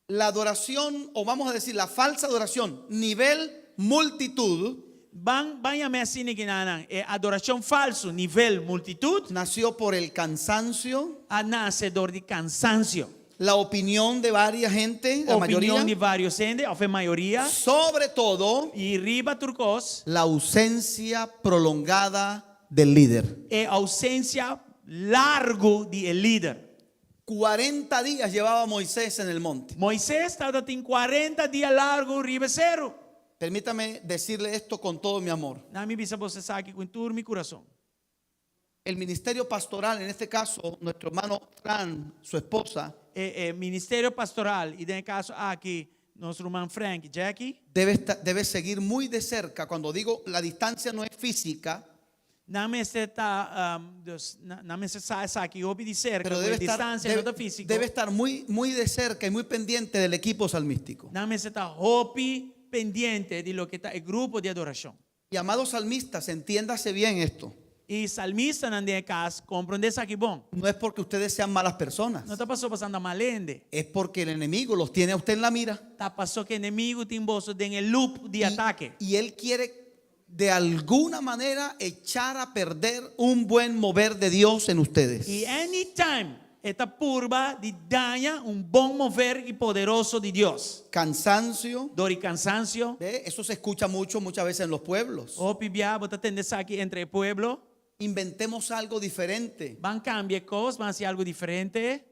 La adoración, o vamos a decir la falsa adoración, nivel multitud, Ban ban yam'é asina ki nan, e adorashon falsu, nivel multitut, nació por el cansancio, a nase dor di kansansio, la opinión de varias gente, la mayoría, opinion di vários hende, òf e mayoria, sobre todo i riba tur kos, la ausencia prolongada del líder. e ousensia largu di e lider. 40 días llevaba Moisés en el monte. Moisés tabata tin cuarenta dia largu riba e seru. Permítame decirle esto con todo mi amor. Na mi bisa boso esaki ku tur mi kurason. El ministerio pastoral, en este caso, nuestro hermano Fran, su esposa, E e ministerio pastoral, i den e kaso aki nos ruman Frank i Jackie, debe, debe seguir muy de cerca. Cuando digo la distancia no es física, Nan mester ta, dus nan mester sa esaki hopi di serka, pero ku debe e estar, distansia debe, no ta físiko. debe estar muy, muy de cerca y muy pendiente del equipo salmístico. Nan mester ta hopi pendiente di loke ta e grupo di adorashon. Y amados salmistas, entiéndase bien esto. I salmistanan den e kas, komprondé esaki bon. No es porque ustedes sean malas personas, No ta pasobra boso ta mal hende. es porque el enemigo los tiene a usted en la mira. Ta pasobra ku enemigu tin boso den e lup di Y, atake. y él quiere de alguna manera echar a perder un buen mover de Dios en ustedes. I anytime e ta purba di daña un bon mover i poderoso di Dios. Cansancio, Dor di cansancio. ¿ve? Eso se escucha mucho muchas veces en los pueblos. Hopi bia bo ta tende esaki entre e pueblo. Inventemos algo diferente. Ban cambia e cos, ban haci algo diferente.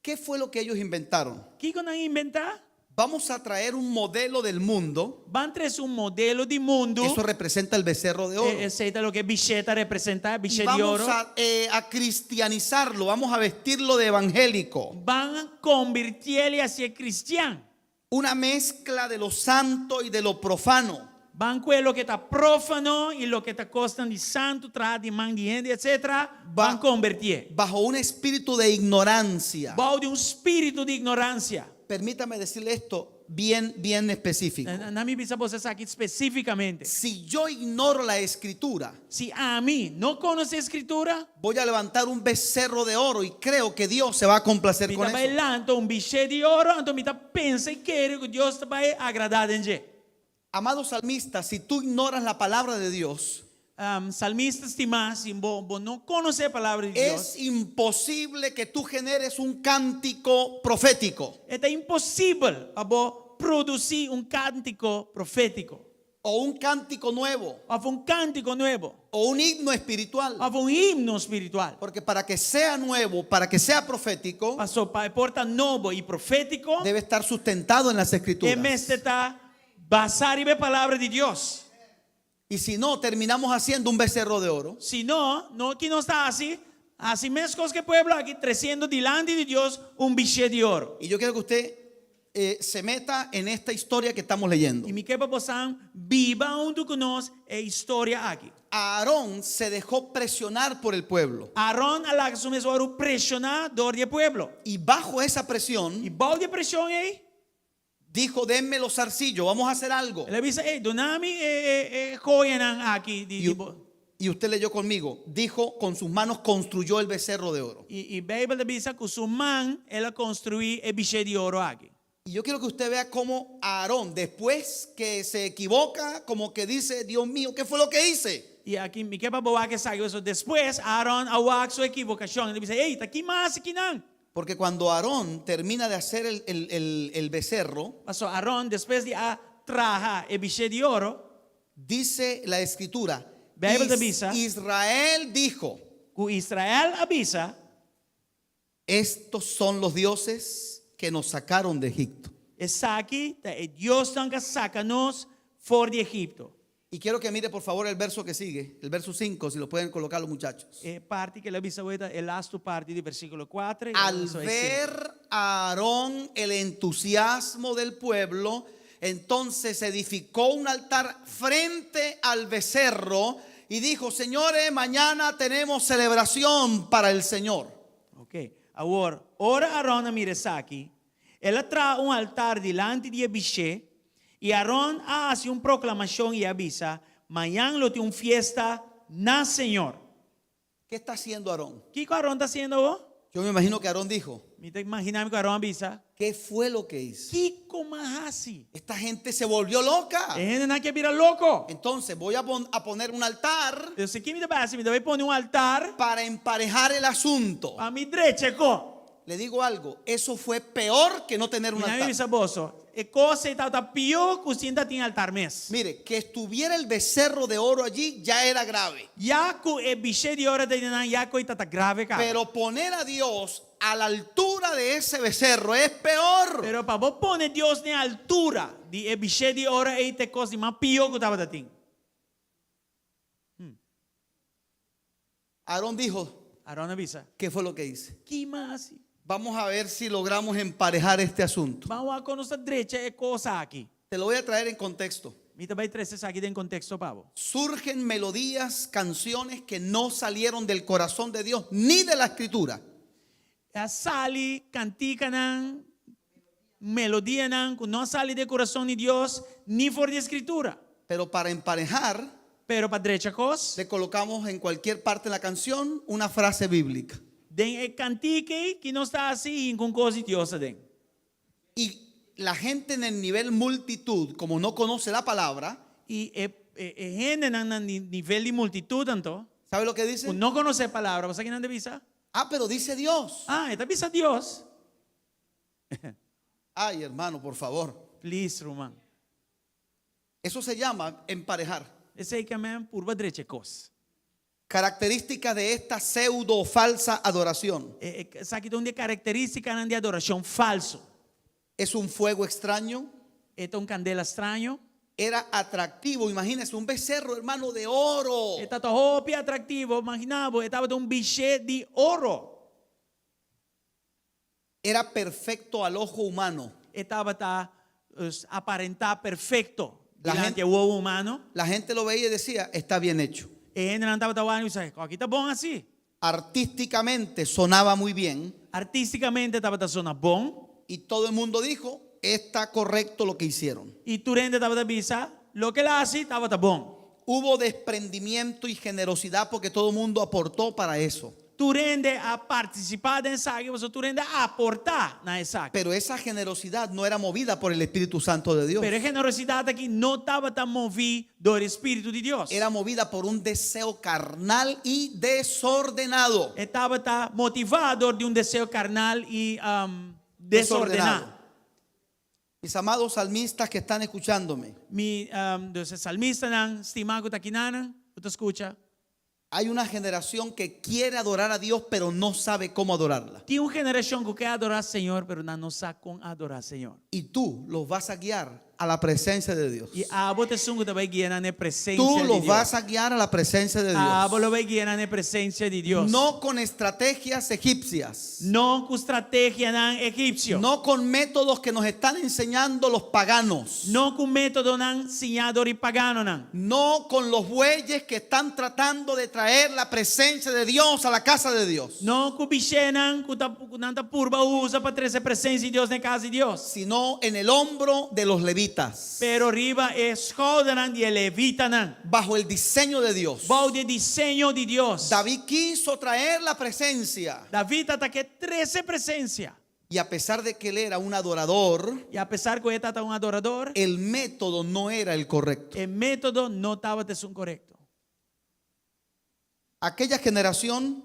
¿Qué fue lo que ellos inventaron? Kico nan inventa? Vamos a traer un modelo del mundo. Ban trece un modelo di mundo. Eso representa el becerro de oro. Esey ta loke e bishé ta representa, e bishé Y di vamos oro. a, eh, a cristianizarlo, vamos a vestirlo de evangélico. Ban convirtié y hacié cristian. Una mezcla de lo santo y de lo profano. Ban kue loke ta profano i loke ta kosnan di santu, traha di man di hende, etc. Ban konvertié. Bajo un espíritu de ignorancia. Bou di un spiritu di ignoransia. Permítame decirle esto bien, bien específico. Na mi bisa boso esaki spesífikamente. Si yo ignoro la escritura, Si ami no konosé Skritura, voy a levantar un becerro de oro y creo que Dios se va a complacer mi con ta bai eso. lanta un bishé di oro, anto mi ta pensa i kere ku Dios ta bai agradá den dje. Amado salmista, si tú ignoras la palabra de Dios, Salmista stimá, si bo, bo no konosé e Palabra di Dios, es imposible que tú generes un cántico profético. e ta imposibel pa bo. por produsí un kántiko profétiko. O un cántico nuevo. Òf un kántiko nobo. O un himno espiritual. Òf un himno spiritual. Porque para que sea nuevo, para que sea profético, Pasó pa e por ta nobo i profétiko, debe estar sustentado en las e escrituras. mester ta basá riba e palabra di Dios. Y si no, terminamos haciendo un becerro de oro. Si no, no ki nos ta hasi, hasi meskos ku e pueblo aki, tresiendo dilanti di Dios un bishé di oro. Y yo quiero que usted eh, se meta en esta historia que estamos leyendo. I mi ke pa bosan biba huntu ku nos e historia aki. Aarón se dejó presionar por el pueblo. Aaron a laga su mes wòrdu preshoná dor di e pueblo. Y bajo esa presión I bou di e preshon ei, dijo, denme los zarcillos, vamos a hacer algo. el a bisa, Ei, duna mi e, e, e joyanan aki di, Y, di bo. y usted leyó conmigo, dijo, con sus manos construyó el becerro de oro. I, i Beibel ta bisa ku su man el a konstruí e bishé di oro aki. Y yo quiero que usted vea cómo Aarón, después que se equivoca, como que dice, Dios mío, ¿qué fue lo que hice? I aki mi ke pa bo wak esaki, pasobra despues Aaron a wak su ekivokashon. El a bisa, Ei, ta ki m'a hasi kinan? Porque cuando Aarón termina de hacer el, el- el- el becerro, Pasobra Aaron, despues di a traha e bishé di oro, dice la escritura, Bijbel ta "Is- bisa. Israel dijo, ku Israel a bisa, estos son los dioses que nos sacaron de Egipto. Esaki ta e diosnan ku a saka nos for di Egipto. Y quiero que mire por favor el verso que sigue, el verso 5, si lo pueden colocar los muchachos. E parti ku el a bisa awor ta e lastu parti di versíkulo kuater i Al verso sinku. ver a Aarón el entusiasmo del pueblo, entonces edificó un altar frente al becerro y dijo, señores, mañana tenemos celebración para el Señor. Ok. Awor, ora Aron a mira esaki, el a traha un altar dilanti di e bishé, i Aron a hasi un proklamashon i a bisa, Mañan lo tin un fiesta na Señor. ¿Qué está haciendo Aarón? Kiko Aron ta hasiendo awor? Yo me imagino que Aarón dijo, Mi ta imaginá mi ku Aron a bisa, ¿qué fue lo que hice? Kiko m'a hasi? Esta gente se volvió loca. E hendenan aki a bira loko. Entonces voy a, pon- a poner un altar Entonces, ki mi ta bai hasi? Mi ta bai pone un altar para emparejar el asunto. pa mi drecha e kos. Le digo algo, eso fue peor que no tener un Mi na altar. bisa boso, e kos ei tabata pió ku sin tatin altar mes. Mire, que estuviera el becerro de oro allí ya era grave. Ya ku e bishé di oro ta einan, ya ku ei tata grave kaba. Pero poner a Dios a la altura de ese becerro es peor. Pero pa bo pone Dios n'e altura di e bishé di oro ei ta e kos di mas pió ku tabata tin. Aarón dijo, Aarón a bisa, ¿qué fue lo que hice? Ki m'a hasi? Vamos a ver si logramos emparejar este asunto. Ban wak kon nos ta drecha e kos aki. Te lo voy a traer en contexto. Mi ta bai trese esaki den konteksto pa bo. Surgen melodías, canciones que no salieron del corazón de Dios ni de la escritura. A sali kantikanan, melodianan ku no a sali di e kurason di Dios ni for di e Skritura. Pero para emparejar, Pero pa drecha kos, le colocamos en cualquier parte de la canción una frase bíblica. den e kantika ei ki nos ta hasi hinka un kos di Dios aden. Y la gente en el nivel multitud, como no conoce la palabra, I e e hendenan na nivel di multitut anto, ¿sabe lo que dice? ku no konosé e palabra, bo sa kinan ta bisa? Ah, pero dice Dios. Ah, e ta bisa Dios. Ay, hermano, por favor. Please, ruman. Eso se llama emparejar. Esei ke men purba drecha e kos. Características de esta pseudo o falsa adoración. E, e, esaki ta un di e karakterístikanan di adorashon falso. Es un fuego extraño. E ta un kandela straño. Era atractivo, imagínese, un becerro, hermano, de oro. E tabata hopi atractivo, imagina bo, e tabata un bishé di oro. Era perfecto al ojo humano. E tabata aparentá perfecto La dilanti gente- e wowo humano. La gente lo veía y decía, está bien hecho. E hendenan tabata wak i bisa, aki ta bon así. Artísticamente sonaba muy bien Artísticamente tabata sona bon. y todo el mundo dijo, está correcto lo que hicieron. I tur hende tabata bisa, loke el a hasi tabata bon. Hubo desprendimiento y generosidad porque todo el mundo aportó para eso. Tur hende a partisipá den esaki, pasobra tur hende a aportá na esaki. Pero esa generosidad no era movida por el Espíritu Santo de Dios. Pero e generosidat aki no tabata moví dor e Spiritu di Dios. Era movida por un deseo carnal y desordenado. E tabata motivá dor di un deseo karnal i desordená. Desordenado. Mis amados salmistas que están escuchándome. Mi, dus e salmistanan stimá ku ta kinanan, ku ta skucha. Hay una generación que quiere adorar a Dios, pero no sabe cómo adorarla. Tin un generashon ku ke adorá Señor, pero nan no sa kon adorá Señor. Y tú los vas a guiar a la presencia de Dios. I abo ta esun ku ta bai guia nan na e presensia Tú di los Dios. vas a guiar a la presencia de Abo lo Dios. bai guia nan na e presensia di Dios. No con estrategias egipcias. No ku strategianan egipsio. No con métodos que nos están enseñando los paganos. No ku métodonan siñá dor di paganonan. No con los bueyes que están tratando de traer la presencia de Dios a la casa de Dios. No ku bishénan ku ta ku nan ta purba usa pa trese presensia di Dios na e kas di Dios. Sino en el hombro de los levitas. Pero riba e skoudernan di e levitanan. Bajo el diseño de Dios. Bou di e diseño di Dios. David quiso traer la presencia. David tabata ke trese presensia. Y a pesar de que él era un adorador, I apesar ku e tabata un adorador, el método no era el correcto. e método no tabata esun korekto. Aquella generación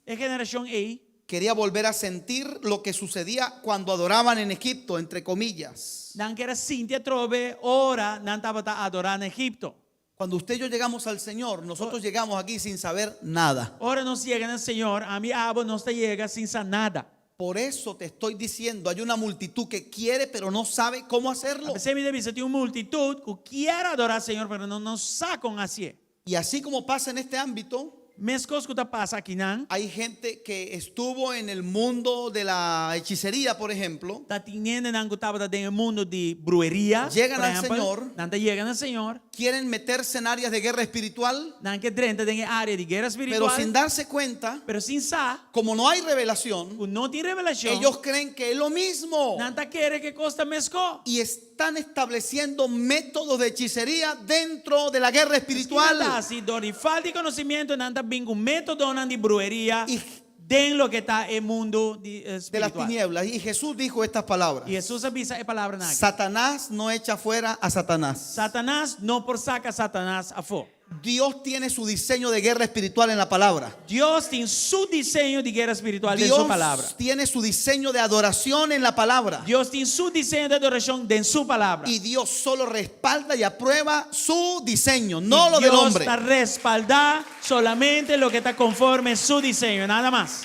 E generashon ei quería volver a sentir lo que sucedía cuando adoraban en Egipto, entre comillas. Nan ker a sinti atrobe ora nan tabata adorá na Egipto. Cuando usted y yo llegamos al Señor, nosotros llegamos aquí sin saber nada. Ora nos yega na Señor, ami abo nos ta yega sin sa nada. Por eso te estoy diciendo, hay una multitud que quiere pero no sabe cómo hacerlo. P'esei mi ta bisa tin un multitut ku kier adorá Señor pero nan no sa kon hasié. Y así como pasa en este ámbito, Meskos ku ta pasa akinan. Hay gente que estuvo en el mundo de la hechicería, por ejemplo. Ta tin hendenan ku tabata den e mundu di brueria, Llegan por al ehèmpel. Señor. Nan ta yega na Señor. Quieren meterse en áreas de guerra espiritual. Nan ke drenta den e área di guera Pero spiritual. sin darse cuenta, Pero sin sa, como no hay revelación, ku no tin revelashon, ellos creen que es lo mismo. nan ta kere ku e kos ta meskos. Y están estableciendo métodos de hechicería dentro de la guerra espiritual. Nan ta hasi dor di falta di konosimiento, nan ta bin ku métodonan di brueria I den loke ta e mundu di de las spiritual. tinieblas. Y Jesús dijo estas palabras. I Hesus a bisa e palabranan aki. Satanás no echa fuera a Satanás. Satanas no por saka Satanas afó. Dios tiene su diseño de guerra espiritual en la palabra. Dios tin su diseño di guera spiritual den su palabra. Dios tiene su diseño de adoración en la palabra. Dios tin su diseño di adorashon den su palabra. Y Dios solo respalda y aprueba su diseño, no Y lo del Dios hombre. ta respaldá solamente loke ta konforme su diseño, nada mas.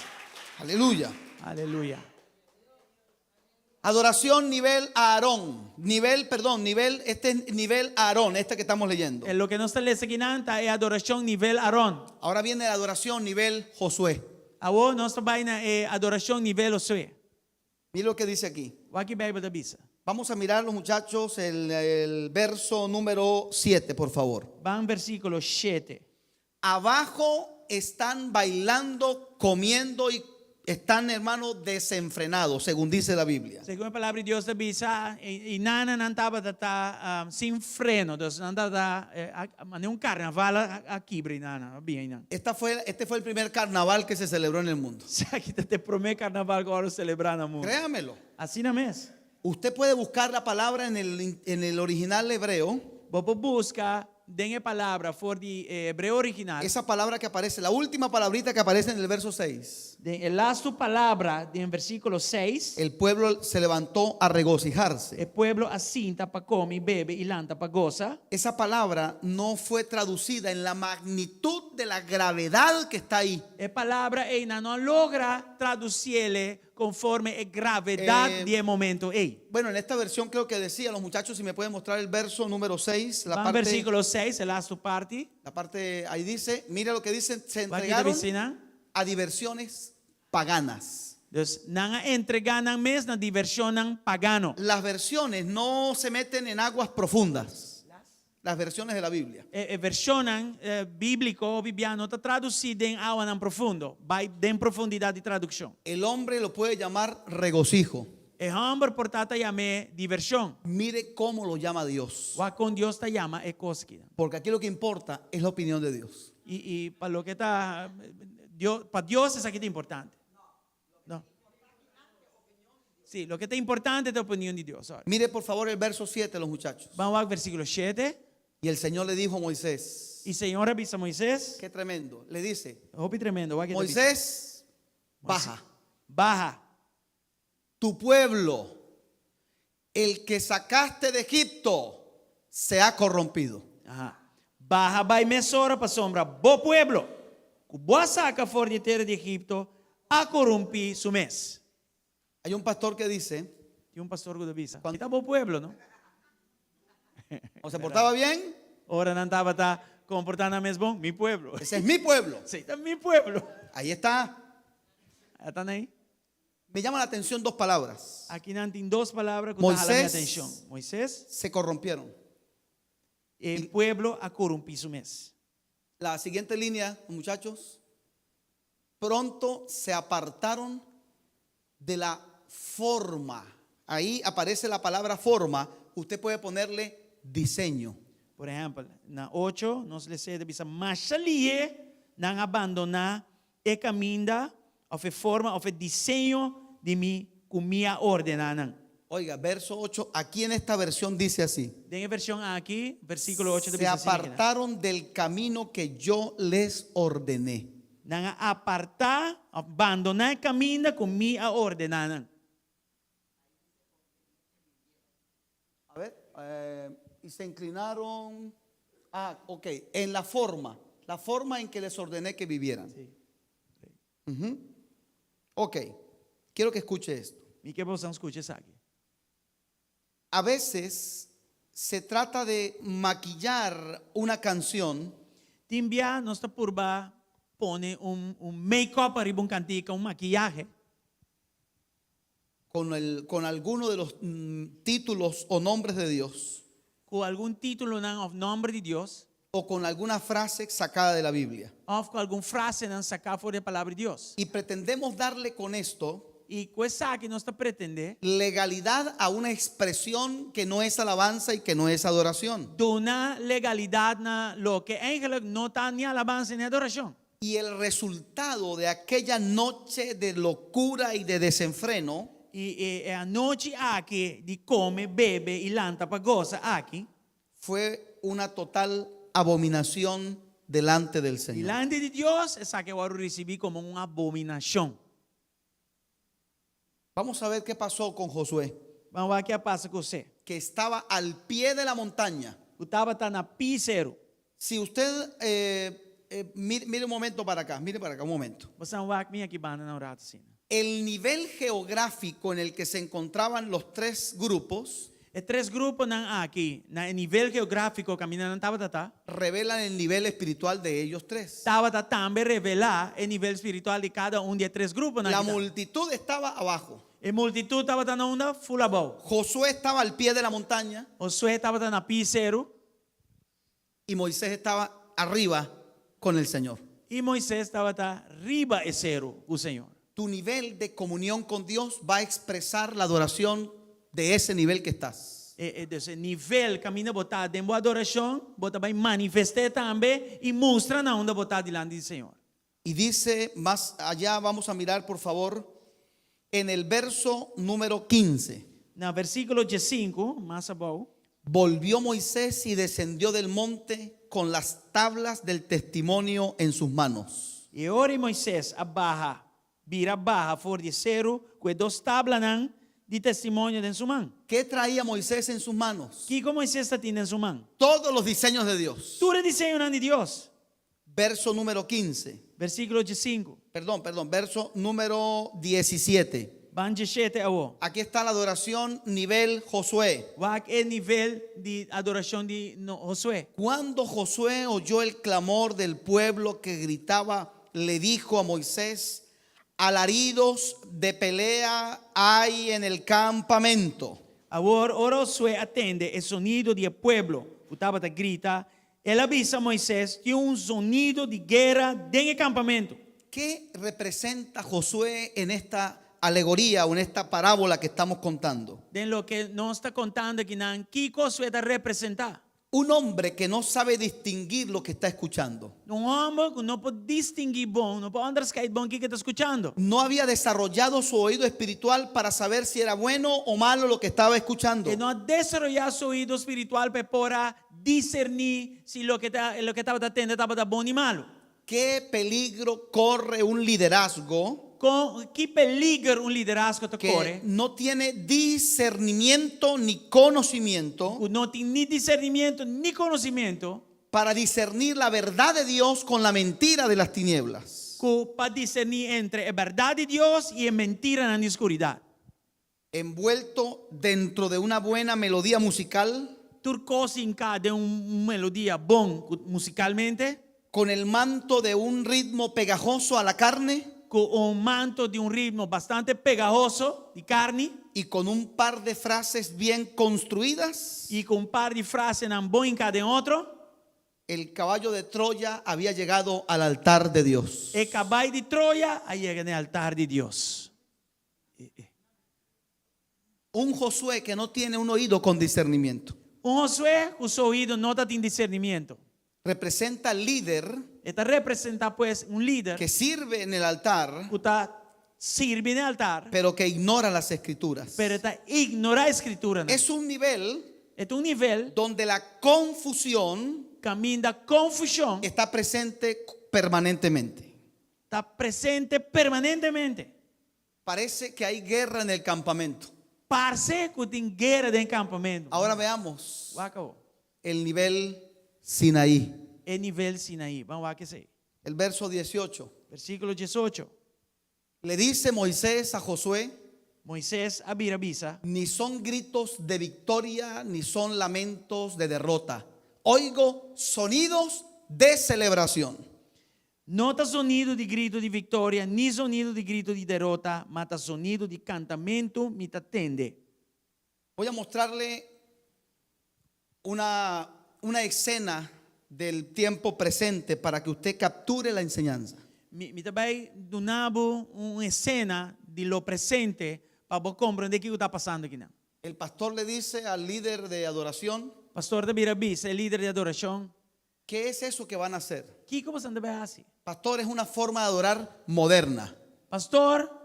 Aleluya. Aleluya. Adoración nivel Aarón. Nivel, perdón, nivel, este es nivel Aarón, este que estamos leyendo. E loke nos ta lesa akinan ta e adorashon nivel Aarón. Ahora viene la adoración nivel Josué. Awor nos ta bai na e adorashon nivel Josué. Mira lo que dice aquí. Wak ki Beibel ta bisa. Vamos a mirar los muchachos el, el verso número 7, por favor. Ban versíkulo shete. Abajo están bailando, comiendo y están, hermanos, desenfrenados, según dice la Biblia. Segun e Palabra di Dios ta bisa, i nana nan tabata ta sin freno, dus nan tabata manera un karnaval a kibra i nana, a bin einan. Esta fue, este fue el primer carnaval que se celebró en el mundo. Esaki ta e promé karnaval ku a wòrdu selebrá na mundu. Créamelo. Asina mes. Usted puede buscar la palabra en el, en el original hebreo. Bo por buska den e palabra for di e hebreo original. Esa palabra que aparece, la última palabrita que aparece en el verso 6. Den e lastu palabra den versíkulo 6. El pueblo se levantó a regocijarse. E pueblo a sinta pa kome i bebe i lanta pa gosa. Esa palabra no fue traducida en la magnitud de la gravedad que está ahí. E palabra ei nan no a logra traduciele konforme e gravedat Eh, di e momento ei. Bueno, en esta versión creo que decía, los muchachos, si me pueden mostrar el verso número 6, la Ban parte, versíkulo 6, e lastu parti. la parte ahí dice, mira lo que dicen, se Wak ki ta entregaron bisa? a diversiones paganas. Dus nan a entregá nan mes na divershonnan pagano. Las versiones no se meten en aguas profundas. Las versiones de la Biblia. E vershonnan bíbliko hopi bia no ta tradusí den awanan profundo, bai den profundidat di tradukshon. El hombre lo puede llamar regocijo. E hòmber por ta ta yam'é divershon. Mire cómo lo llama Dios. Wak kon Dios ta yama e kos aki. Porque aquí lo que importa es la opinión de Dios. I, i pa loke ta Dios, pa Dios esaki ta importante. No. Sí, loke ta importante ta opinion di Dios. Sorry. Mire por favor el verso 7, los muchachos. Ban wak versíkulo shete. Y el Señor le dijo a Moisés, I Señor a bisa Moisés, qué tremendo, le dice, hopi tremendo, wak e ta bisa. Moisés, baja. Baha. Tu pueblo El que sacaste de Egipto se ha corrompido. Aha. Baha bai mesora pasobra bo pueblo, ku bo a saka for di tera di Egipto, a korumpí su mes. Hay un pastor que dice, Tin un pastor ku ta bisa, Ta bo pueblo, no? O se portaba bien, Ora nan tabata komportá nan mes bon, mi pueblo. Ese es mi pueblo. Esei ta mi pueblo. Ahí está. Ata nan ei. Me llama la atención dos palabras. Aki nan tin dos palabra ku ta hala mi Moisés atenshon. Moisés. Se corrompieron. E pueblo a korumpí su mes. La siguiente línea, muchachos. Pronto se apartaron de la forma. Ahí aparece la palabra forma. Usted puede ponerle diseño. Por ehèmpel, na ocho nos les'é ta bisa, Masha lihe nan a bandoná e kaminda òf e forma òf e diseño di mi ku mi a ordená nan. Oiga, verso ocho, aquí en esta versión dice así. Den e vershon aki, versíkulo ocho ta Se bisa asina kinan. apartaron del camino que yo les ordené. Nan a apartá òf bandoná e kaminda ku mi a ordená nan. A ver, y se inclinaron, ah, ok, en la forma, la forma en que les ordené que vivieran. Sí. Ok, quiero que escuche esto. Mi ke boso skucha esaki. A veces se trata de maquillar una canción. Tin bia nos ta purba pone un un make-up ariba un kantika, un makiyahe. Con el con alguno de los títulos o nombres de Dios. Ku algun títulonan òf nòmber di Dios. O con alguna frase sacada de la Biblia. Òf ku algun frasenan saká for di e Palabra di Dios. Y pretendemos darle con esto. I ku esaki nos ta pretendé. Legalidad a una expresión que no es alabanza y que no es adoración. Duna legalidat na loke eigenlijk no ta ni alabansa ni adorashon. Y el resultado de aquella noche de locura y de desenfreno. I e anochi aki di kome, bebe i lanta pa gosa aki. Fue una total abominación delante del Señor. Dilanti di Dios, esaki a wòrdu risibí komo un abominashon. Vamos a ver qué pasó con Josué. Ban wak ke a pasa ku José. Que estaba al pie de la montaña. Ku tabata na pie seru. Si usted mire, mire un momento para acá, mire para acá un momento. Bo san wak mi aki banda na un rato asina. El nivel geográfico en el que se encontraban los tres grupos. E tres gruponan aki na e nivel geográfiko kaminda nan tabata ta. Revelan el nivel espiritual de ellos tres. Tabata tambe revelá e nivel spiritual di kada un di e tres gruponan La aki ta. multitud estaba abajo. E multitut tabata na unda? Ful abou. Josué estaba al pie de la montaña. Josué tabata na pie seru. Y Moisés estaba arriba con el Señor. I Moisés tabata riba e seru ku Señor. Tu nivel de comunión con Dios va a expresar la adoración de ese nivel que estás. E, e, dus e nivel kaminda bo ta den bo adorashon, bo ta bai manifest'é tambe i mustra na unda bo ta dilanti di Señor. Y dice más allá, vamos a mirar por favor, en el verso número 15. Na versíkulo diesinku, mas abou. Volvió Moisés y descendió del monte con las tablas del testimonio en sus manos. I e ora Moisés a baha, bira baha for di e seru ku e dos tablanan di testimonio den su man. Qué traía Moisés en sus manos? Kiko Moisés ta tin den su man? Todos los diseños de Dios. Tur e diseñonan di Dios. Verso número 15. Versíkulo diesinku. Perdón, perdón, verso número 17. Ban dieshete awo. Aquí está la adoración nivel Josué. Wak e nivel di adorashon di Josué. Cuando Josué oyó el clamor del pueblo que gritaba, le dijo a Moisés, Alaridos de pelea hay en el campamento. Awor, ora Josué a tende e sonido di e pueblo ku tabata grita, el a bisa Moisés, Tin un zonido di guera den e kampamentu. Ke representa Josué en esta alegoría o en esta parábola que estamos contando? Den loke nos ta kontando akinan, kiko Josué ta representá? Un hombre que no sabe distinguir lo que está escuchando. Un hòmber ku no por distinguí bon, no por onderscheid bon kiko e ta skuchando. No había desarrollado su oído espiritual para saber si era bueno o malo lo que estaba escuchando. E no a desaroyá su oido spiritual pa e por a diserní si loke ta loke tabata tende tabata bon ni malu. Qué peligro corre un liderazgo. Kon ki peliger un liderazgo ta Que kore no tiene discernimiento ni conocimiento ku no tin ni disernimentu ni konosementu para discernir la verdad de Dios con la mentira de las tinieblas. Ku pa diserní entre e bèrdat di Dios i e mentiranan di skuridat. Envuelto dentro de una buena melodía musical, Tur kos hinká den un melodia bon ku musikalmente. Con el manto de un ritmo pegajoso a la carne. Ku un manto di un ritmo bastante pegahoso di karni. Y con un par de frases bien construidas. I ku un par di frasenan bon hinká den otro. El caballo de Troya había llegado al altar de Dios. E kabai di Troya a yega na e altar di Dios. Un Josué que no tiene un oído con discernimiento. Un Josué ku su oido no ta tin discernimiento. Representa al líder E ta representá pues un lider que sirve en el altar, ku ta sirbi den altar, pero que ignora las escrituras. pero e ta ignorá e Skrituranan. Es un nivel E ta un nivel donde la confusión kaminda konfushon está presente permanentemente. ta presente permanentemente. Parece que hay guerra en el campamento. Parse ku tin guera den kampamentu. Ahora veamos Wak awor. el nivel Sinaí. E nivel Sinaí. Ban wak esei. El verso 18. Versíkulo diesocho. Le dice Moisés a Josué, Moisés a bira bisa. Ni son gritos de victoria, ni son lamentos de derrota. Oigo sonidos de celebración. No ta zonido di gritu di viktoria, ni zonido di gritu di derota, ma ta zonido di kantamentu mi ta tende. Voy a mostrarle una, una escena del tiempo presente para que usted capture la enseñanza. Mi, mi ta bai duna bo un esena di lo presente pa bo komprendé kiko ta pasando akinan. El pastor le dice al líder de adoración, Pastor ta bira bisa e lider di adorashon, ¿Qué es eso que van a hacer? Kiko boso ta bai hasi? Pastor, es una forma de adorar moderna. Pastor,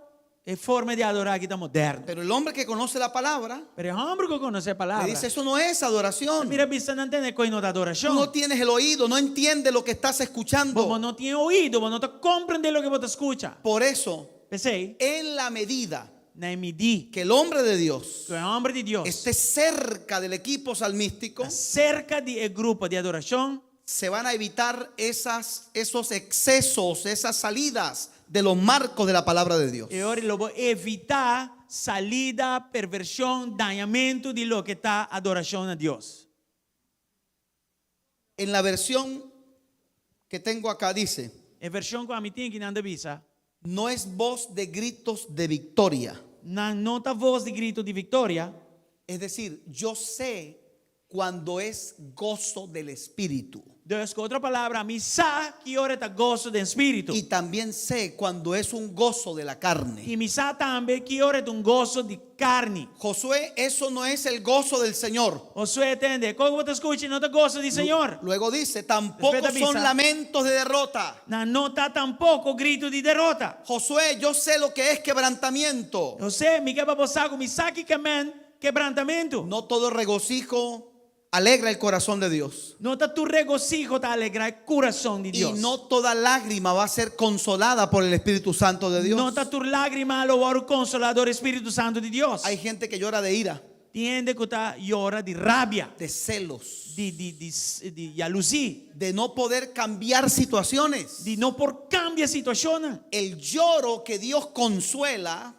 e forma di adorá aki ta moderno. Pero el hombre que conoce la palabra Pero e hòmber ku konosé e le palabra dice, eso no es adoración. ta mira bisa nan tende ku ei no ta Tú adorashon. no tienes el oído, no entiendes lo que estás Bo escuchando. bo no tin e oido, bo no ta komprendé loke bo ta skucha. Por eso, P'esei, en la medida na e midí que el hombre de Dios ku e hòmber di Dios esté cerca del equipo salmístico, ta serka di e grupo di adorashon, se van a evitar esas, esos excesos, esas salidas de los marcos de la palabra de Dios. E ora lo bo evitá salida, pervershon, dañamentu di loke ta adorashon na Dios. En la versión que tengo acá dice, E vershon ku ami tin aki nan ta bisa, No es voz de gritos de victoria. Nan no ta vos di gritu di viktoria. Es decir, yo sé cuando es gozo del Espíritu. Dus ku otro palabra, mi sa ki ora ta goso den spiritu. Y también sé cuando es un gozo de la carne. I mi sa tambe ki ora ta un goso di karni. Josué, eso no es el gozo del Señor. Josué, tende, kon ku bo ta skucha no ta goso di Señor. Luego dice, tampoco Despues ta son bisa. lamentos de derrota. Nan no ta tampoko gritu di derota. Josué, yo sé lo que es quebrantamiento. José, mi ke pa bo sa ku mi sa ki ke men kebrantamentu. No todo regocijo alegra el corazón de Dios. No ta tur regosiho ta alegrá e kurason di Y Dios. no toda lágrima va a ser consolada por el Espíritu Santo de Dios. No ta tur lágrima lo wòrdu konsolá dor e Spiritu Santu di Dios. Hay gente que llora de ira, Tin hende ku ta yora di rabia, de celos, di di di di yalusí, de no poder cambiar situaciones. di no por kambia situashonnan. El lloro que Dios consuela,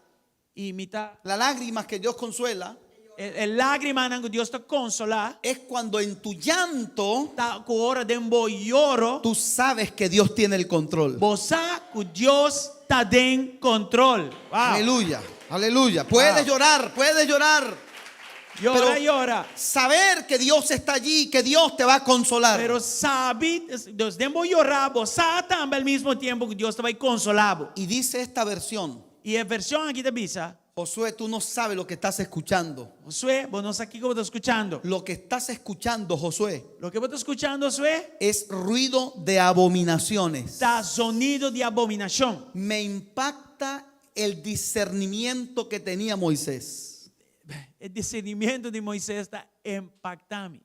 I mi ta las lágrimas que Dios consuela, e e lágrimanan ku Dios ta konsolá es cuando en tu llanto ta ku ora den bo yoro, tú sabes que Dios tiene el control. bo sa ku Dios ta den kontrol. Wow. Aleluya, aleluya. Puedes Wow. llorar, puedes llorar. Yora, Pero yora. saber que Dios está allí, que Dios te va a consolar. Pero sabi, dus den bo yora, bo sa tambe al mismo tiempo ku Dios ta bai konsolá bo. Y dice esta versión, I e vershon aki ta bisa, Josué, tú no sabes lo que estás escuchando. Josué, bo no sa kiko bo ta skuchando. Lo que estás escuchando, Josué, Loke bo ta skuchando, Josué, es ruido de abominaciones. ta zonido di abominashon. Me impacta el discernimiento que tenía Moisés. E discernimentu di Moisés ta impaktá mi.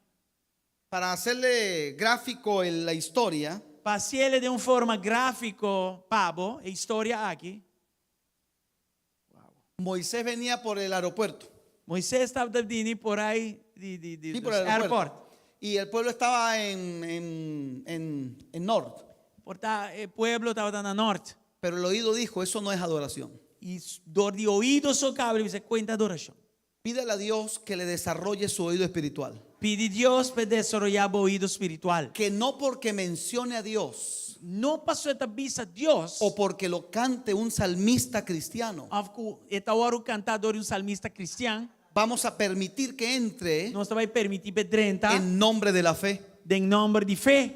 Para hacerle gráfico en la historia, Pa hasié den un forma gráfiko pa bo e historia aki. Moisés venía por el aeropuerto. Moises tabata bini por ai di di di Sí, por el airport. aeropuerto. Y el pueblo estaba en, en, en, en Nord. Por ta e pueblo tabata na Nort. Pero el oído dijo, eso no es adoración. I dor di oido so kaba el a bisa kuenta adorashon. Pídale a Dios que le desarrolle su oído espiritual. Pidi Dios pa e desaroyá bo oido spiritual. Que no porque mencione a Dios No paso e ta bisa Dios o porque lo cante un salmista cristiano, òf ku e ta wòrdu kantá dor di un salmista kristian, vamos a permitir que entre nos ta bai permití pa e drenta en nombre de la fe. den nòmber di fe.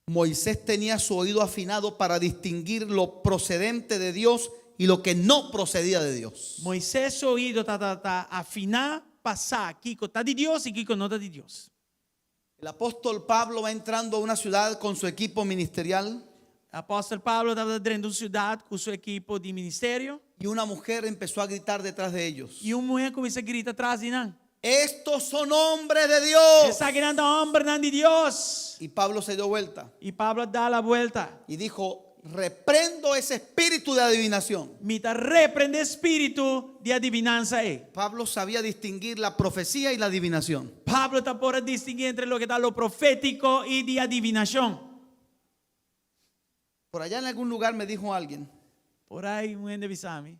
Moisés tenía su oído afinado para distinguir lo procedente de Dios y lo que no procedía de Dios. Moisés su oído tabata afiná pa sa kiko ta di Dios i kiko no ta di Dios. El apóstol Pablo va entrando a una ciudad con su equipo ministerial. Apòstel Pablo tabata drenta un siudat ku su ekipo di ministerio. Y una mujer empezó a gritar detrás de ellos. I un muhé kuminsá grita tras di nan. Estos son hombres de Dios. Esakinan ta hòmbernan di Dios. Y Pablo se dio vuelta I Pablo a da la buelta. y dijo, reprendo ese espíritu de adivinación. Mi ta reprendé e spiritu di adivinansa ei. Pablo sabía distinguir la profecía y la adivinación. Pablo ta por a distinguí entre loke ta lo profétiko i di adivinashon. Por allá en algún lugar me dijo alguien, Por ahí un hende bisa mi.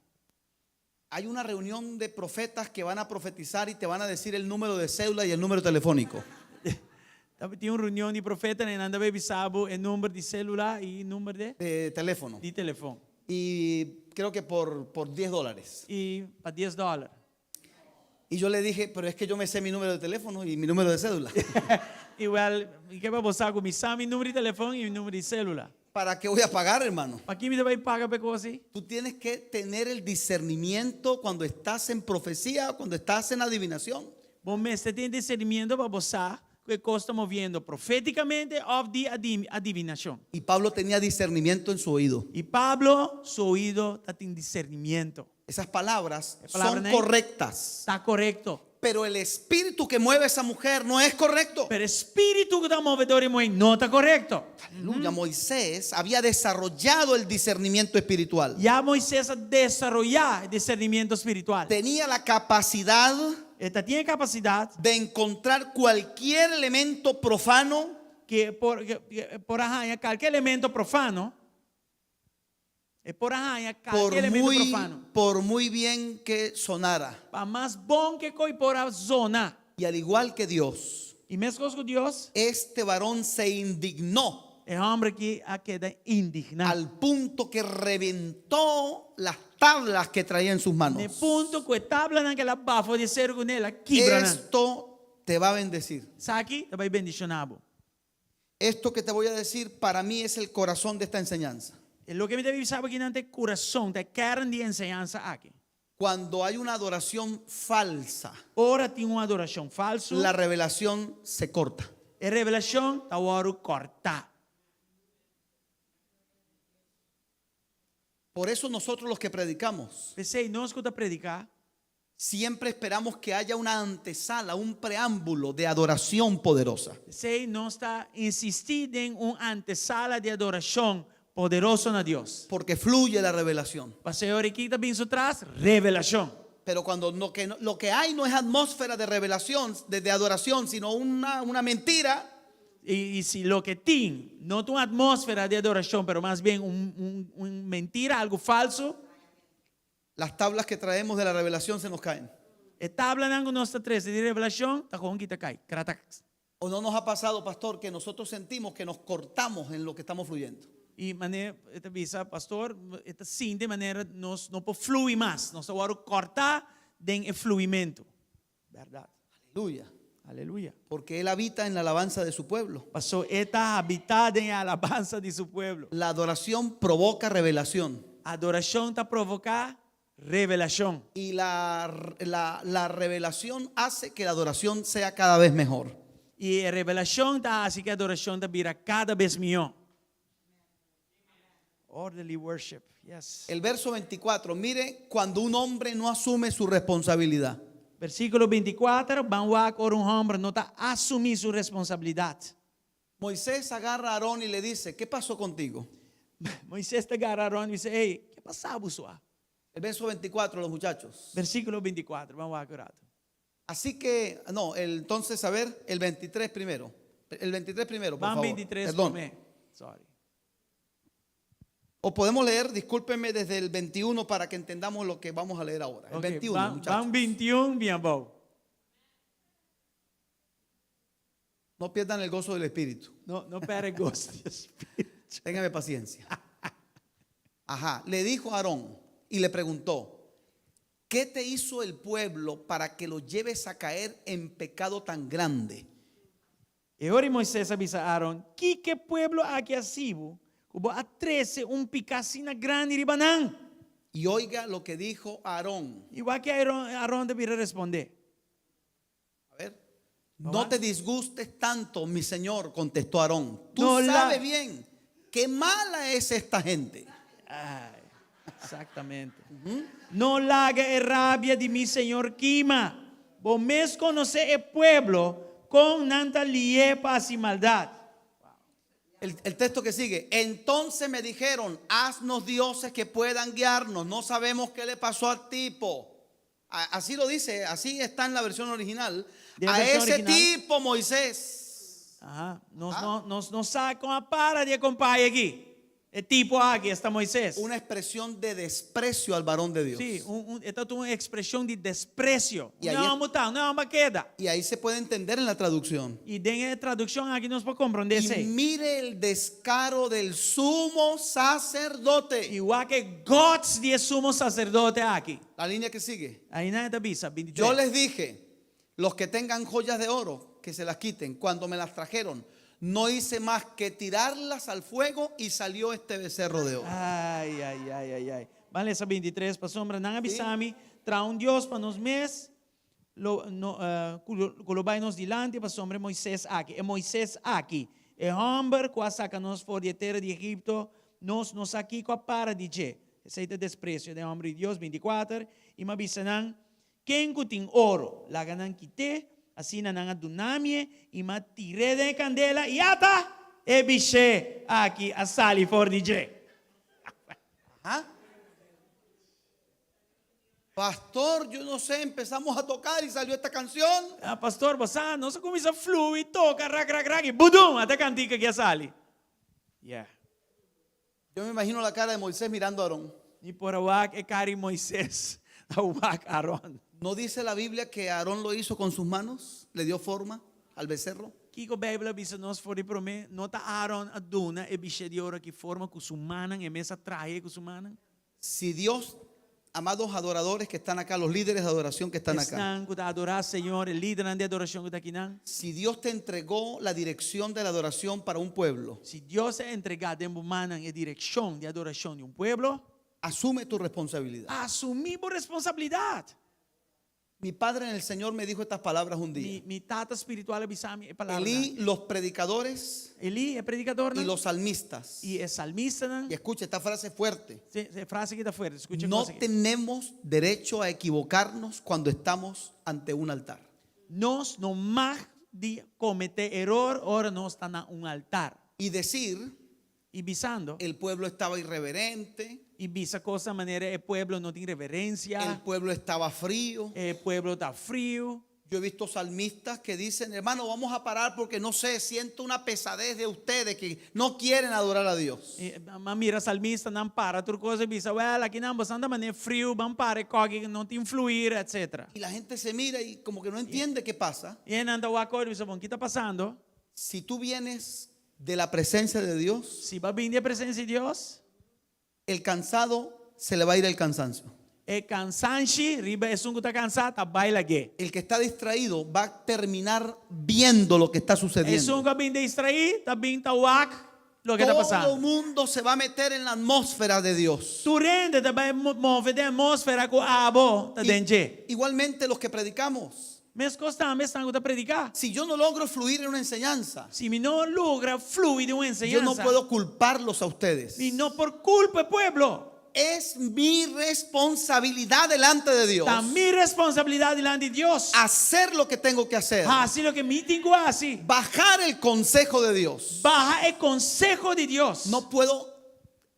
Hay una reunión de profetas que van a profetizar y te van a decir el número de cédula y el número telefónico. Tabatin un reunion di profetanan y nan ta bay bisa bo e number di celula y number de De teléfono. di telefon. Y creo que por, por 10 dólares. Y pa dies dollar. Y yo le dije, pero es que yo me sé mi número de teléfono y mi número de cédula. Y wel, mi ke pa bo sa ku mi sa mi number di telefon y mi number di celula. ¿Para qué voy a pagar, hermano? Paki mi ta bai paga pa e kos ei? Tú tienes que tener el discernimiento cuando estás en profecía, cuando estás en adivinación. Bo mester tin discernimiento pa bo sa ku e kos ta moviendo proféticamente òf di adivinashon. Y Pablo tenía discernimiento en su oído. Y Pablo su oído ta tin discernimiento. Esas palabras E palabranan son ei correctas. ta korekto. Pero el espíritu que mueve a esa mujer no es correcto. Pero e spiritu ku ta move dor e muhé no ta korekto. Aleluya. Moisés había desarrollado el discernimiento espiritual. Ya Moisés a desaroyá e discernimiento spiritual. Tenía la capacidad E ta tin e kapasidat de encontrar cualquier elemento profano ku por por a haña kalke elemento profano. E por a haña por kalke elemento muy, profano. por muy bien que sonara. Pa mas bon ke koi por a zona. Y al igual que Dios, I meskos ku Dios, este varón se indignó e hòmber aki a keda indigná. al punto que reventó las tablas que traía en sus Ne manos. punto ku e tablanan ku el a bafo di seru kuné, el a kibra nan. Esto te va a bendecir. Esaki ta bai bendishoná bo. Esto que te voy a decir para mí es el corazón de esta enseñanza. E loke mi ta bisa bo akinan ta e kurason, ta e kern di e enseñansa aki. Cuando hay una adoración falsa, Ora tin un adorashon falsu, la revelación se corta. e revelashon ta wòrdu kòrtá. Por eso nosotros los que predicamos, P'esei nos ku ta prediká, Siempre esperamos que haya una antesala, un preámbulo de adoración poderosa. P'esei nos ta insistí den un antesala di adorashon poderoso na Dios. Porque fluye la revelación. Pasobra ora ki ta bin su tras? Revelashon. Pero cuando lo que, lo que hay no es atmósfera de revelación, de, de adoración, sino una, una mentira. I, i si loke tin no ta un atmósfera di adorashon, pero mas bien un, un, un mentira, algu falsu, Las tablas que traemos de la revelación se nos caen. E tablanan ku nos ta trese di Revelashon ta kon kita kai, krataks. ¿O no nos ha pasado, pastor, que nosotros sentimos que nos cortamos en lo que estamos fluyendo? I manera e ta bisa, pastor, e ta sinti manera nos no por flui mas, nos ta wòrdu kòrtá den e fluimentu. Bèrdat. Aleluya. Aleluya. Porque Él habita en la alabanza de su pueblo. Pasó e ta habitá den e alabansa di su pueblo. La adoración provoca revelación. Adorashon ta provoká revelashon. Y la, la, la revelación hace que la adoración sea cada vez mejor. I e revelashon ta hasi ku e adorashon ta bira kada bes mihó. Orderly worship, yes. El verso 24, mire cuando un hombre no asume su responsabilidad. Versíkulo 24, Ban wak ora un hòmber no ta asumí su responsabilidat. Moisés agarra a Aarón y le dice, ¿qué pasó contigo? Moises ta gara Aron i bisa, Ey, ke pasa bo sua? El verso 24, los muchachos. Versíkulo 24, ban wak un ratu. Así que, no, el, entonces, a ver, el 23 primero. El 23 primero, por Ban favor. 23 Perdón. promé. Sorry. O podemos leer, discúlpenme, desde el 21 para que entendamos lo que vamos a leer ahora. El Ok, 21, ban, muchachos. ban 21 bin abou. No pierdan el gozo del Espíritu. No, no pèrdè goso di Spiritu. Téngame paciencia. Ajá. Le dijo a Aarón y le preguntó, ¿qué te hizo el pueblo para que lo lleves a caer en pecado tan grande? E ora Moisés a bisa Aaron, Kiko e pueblo aki a hasi bo, ku bo a trese un piká asina grandi riba nan? Y oiga lo que dijo Aarón. I wak kiko Aaron ta bira respondé. A ver. No te disgustes tanto, mi señor, contestó Aarón. Tú No la- sabes bien qué mala es esta gente. Ai, eksaktamente. No laga e rabia di mi Señor kima. Bo mes konosé e pueblo kon nan ta lihé pa hasi maldat. El, el texto que sigue. Entonces me dijeron, haznos dioses que puedan guiarnos. No sabemos qué le pasó al tipo. A- Así lo dice, así está en la versión original. De la A versión ese original. tipo, Moisés. Aha, nos no, nos no sa kon a para di e kompai aki. E tipo aki, esta Moisés. Una expresión de desprecio al varón de Dios. Sí, un, un, e ta un ekspreshon di despresio. I ei No, ta, no, keda. Y ahí se puede entender en la traducción. I den e tradukshon aki nos por komprondé Y esei. mire el descaro del sumo sacerdote. I wak e guts di e sumo saserdote aki. La línea que sigue. Einan e ta bisa, 23. Yo les dije, los que tengan joyas de oro, que se las quiten. Cuando me las trajeron, no hice más que tirarlas al fuego y salió este becerro de oro. Ai, ai, ai, ai, ai. Ban lesa 23, pasobra nan a bisa mi, traha un Dios pa nos mes, lo, no, uh, ku lo bai nos dilanti, pasobra Moisés aki. E Moisés aki, e hòmber ku a saka nos for di e tera di Egipto, nos no sa kiko a para di dje. Esei ta despresio di e hòmber di Dios, 24, I m'a bisa nan, Ken ku tin oro, laga nan kit'é, asina nan a duna mi e, i m'a tir'é den e kandela, i ata, e bishé aki a sali for di dje. Ajá. Pastor, yo no sé, empezamos a tocar y salió esta canción. Ah, pastor, bo sa, nos a kuminsá flui, toka, rak, rak, rak, i budum, ata e kantika aki a sali. Yeah. Yo me imagino la cara de Moisés mirando a Aarón. Mi por a wak e kara di Moisés a wak Aarón. ¿No dice la Biblia que Aarón lo hizo con sus manos? ¿Le dio forma al becerro? Kiko Beibel a bisa nos for di promé? No ta Aarón a duna e bishé di oro aki forma ku su mannan, e mes a traha ku su mannan? Si Dios, amados adoradores que están acá, los líderes de adoración que están acá, Esnan ku ta adorá Señor, e lidernan di adorashon ku ta akinan. si Dios te entregó la dirección de la adoración para un pueblo, Si Dios a entregá den bo mannan e direkshon di adorashon di un pueblo, asume tu responsabilidad. asumí bo responsabilidat. Mi padre en el Señor me dijo estas palabras un día. Mi, mi tata spiritual a bisa mi e palabranan. Elí, los predicadores Elí, e predikadornan y los salmistas. I e salmistanan. Y escucha esta frase fuerte. E frase aki ta fuerte. Skucha No kos aki. tenemos derecho a equivocarnos cuando estamos ante un altar. Nos no mag di kometé eror ora nos ta na un altar. Y decir, I bisando, el pueblo estaba irreverente, i bisa kos manera e pueblo no tin reverensia, el pueblo estaba frío. e pueblo ta friu. Yo he visto salmistas que dicen, hermano, vamos a parar porque no sé, siento una pesadez de ustedes que no quieren adorar a Dios. I m'a mira salmistanan para tur kos i bisa, well, akinan boso ta manera friu, ban para e kos aki no tin fluir, etc. Y la gente se mira y como que no entiende qué pasa. I nan ta wak otro bisa, bon, kiko ta pasando? Si tú vienes de la presencia de Dios, Si bo a bin di e presensia di Dios, el cansado se le va a ir el cansancio. e kansanshi, riba esun ku ta kansá, ta bai lag'é. El que está distraído va a terminar viendo lo que está sucediendo. Esun ku a bin distraí, ta bin ta wak loke ta Todo pasando. mundo se va a meter en la atmósfera de Dios. Tur hende ta bai move den atmósfera ku abo ta Y- den dje. igualmente los que predicamos. Meskos tambe esnan ku ta prediká. Si yo no logro fluir en una enseñanza, Si mi no logra flui den un yo enseñansa, no puedo culparlos a ustedes. mi no por kulpa e pueblo. Es mi responsabilidad delante de Dios Ta mi responsabilidat dilanti di Dios. hacer lo que tengo que hacer. Hasi loke mi tin ku hasi. Bajar el consejo de Dios. Baha e konseho di Dios. No puedo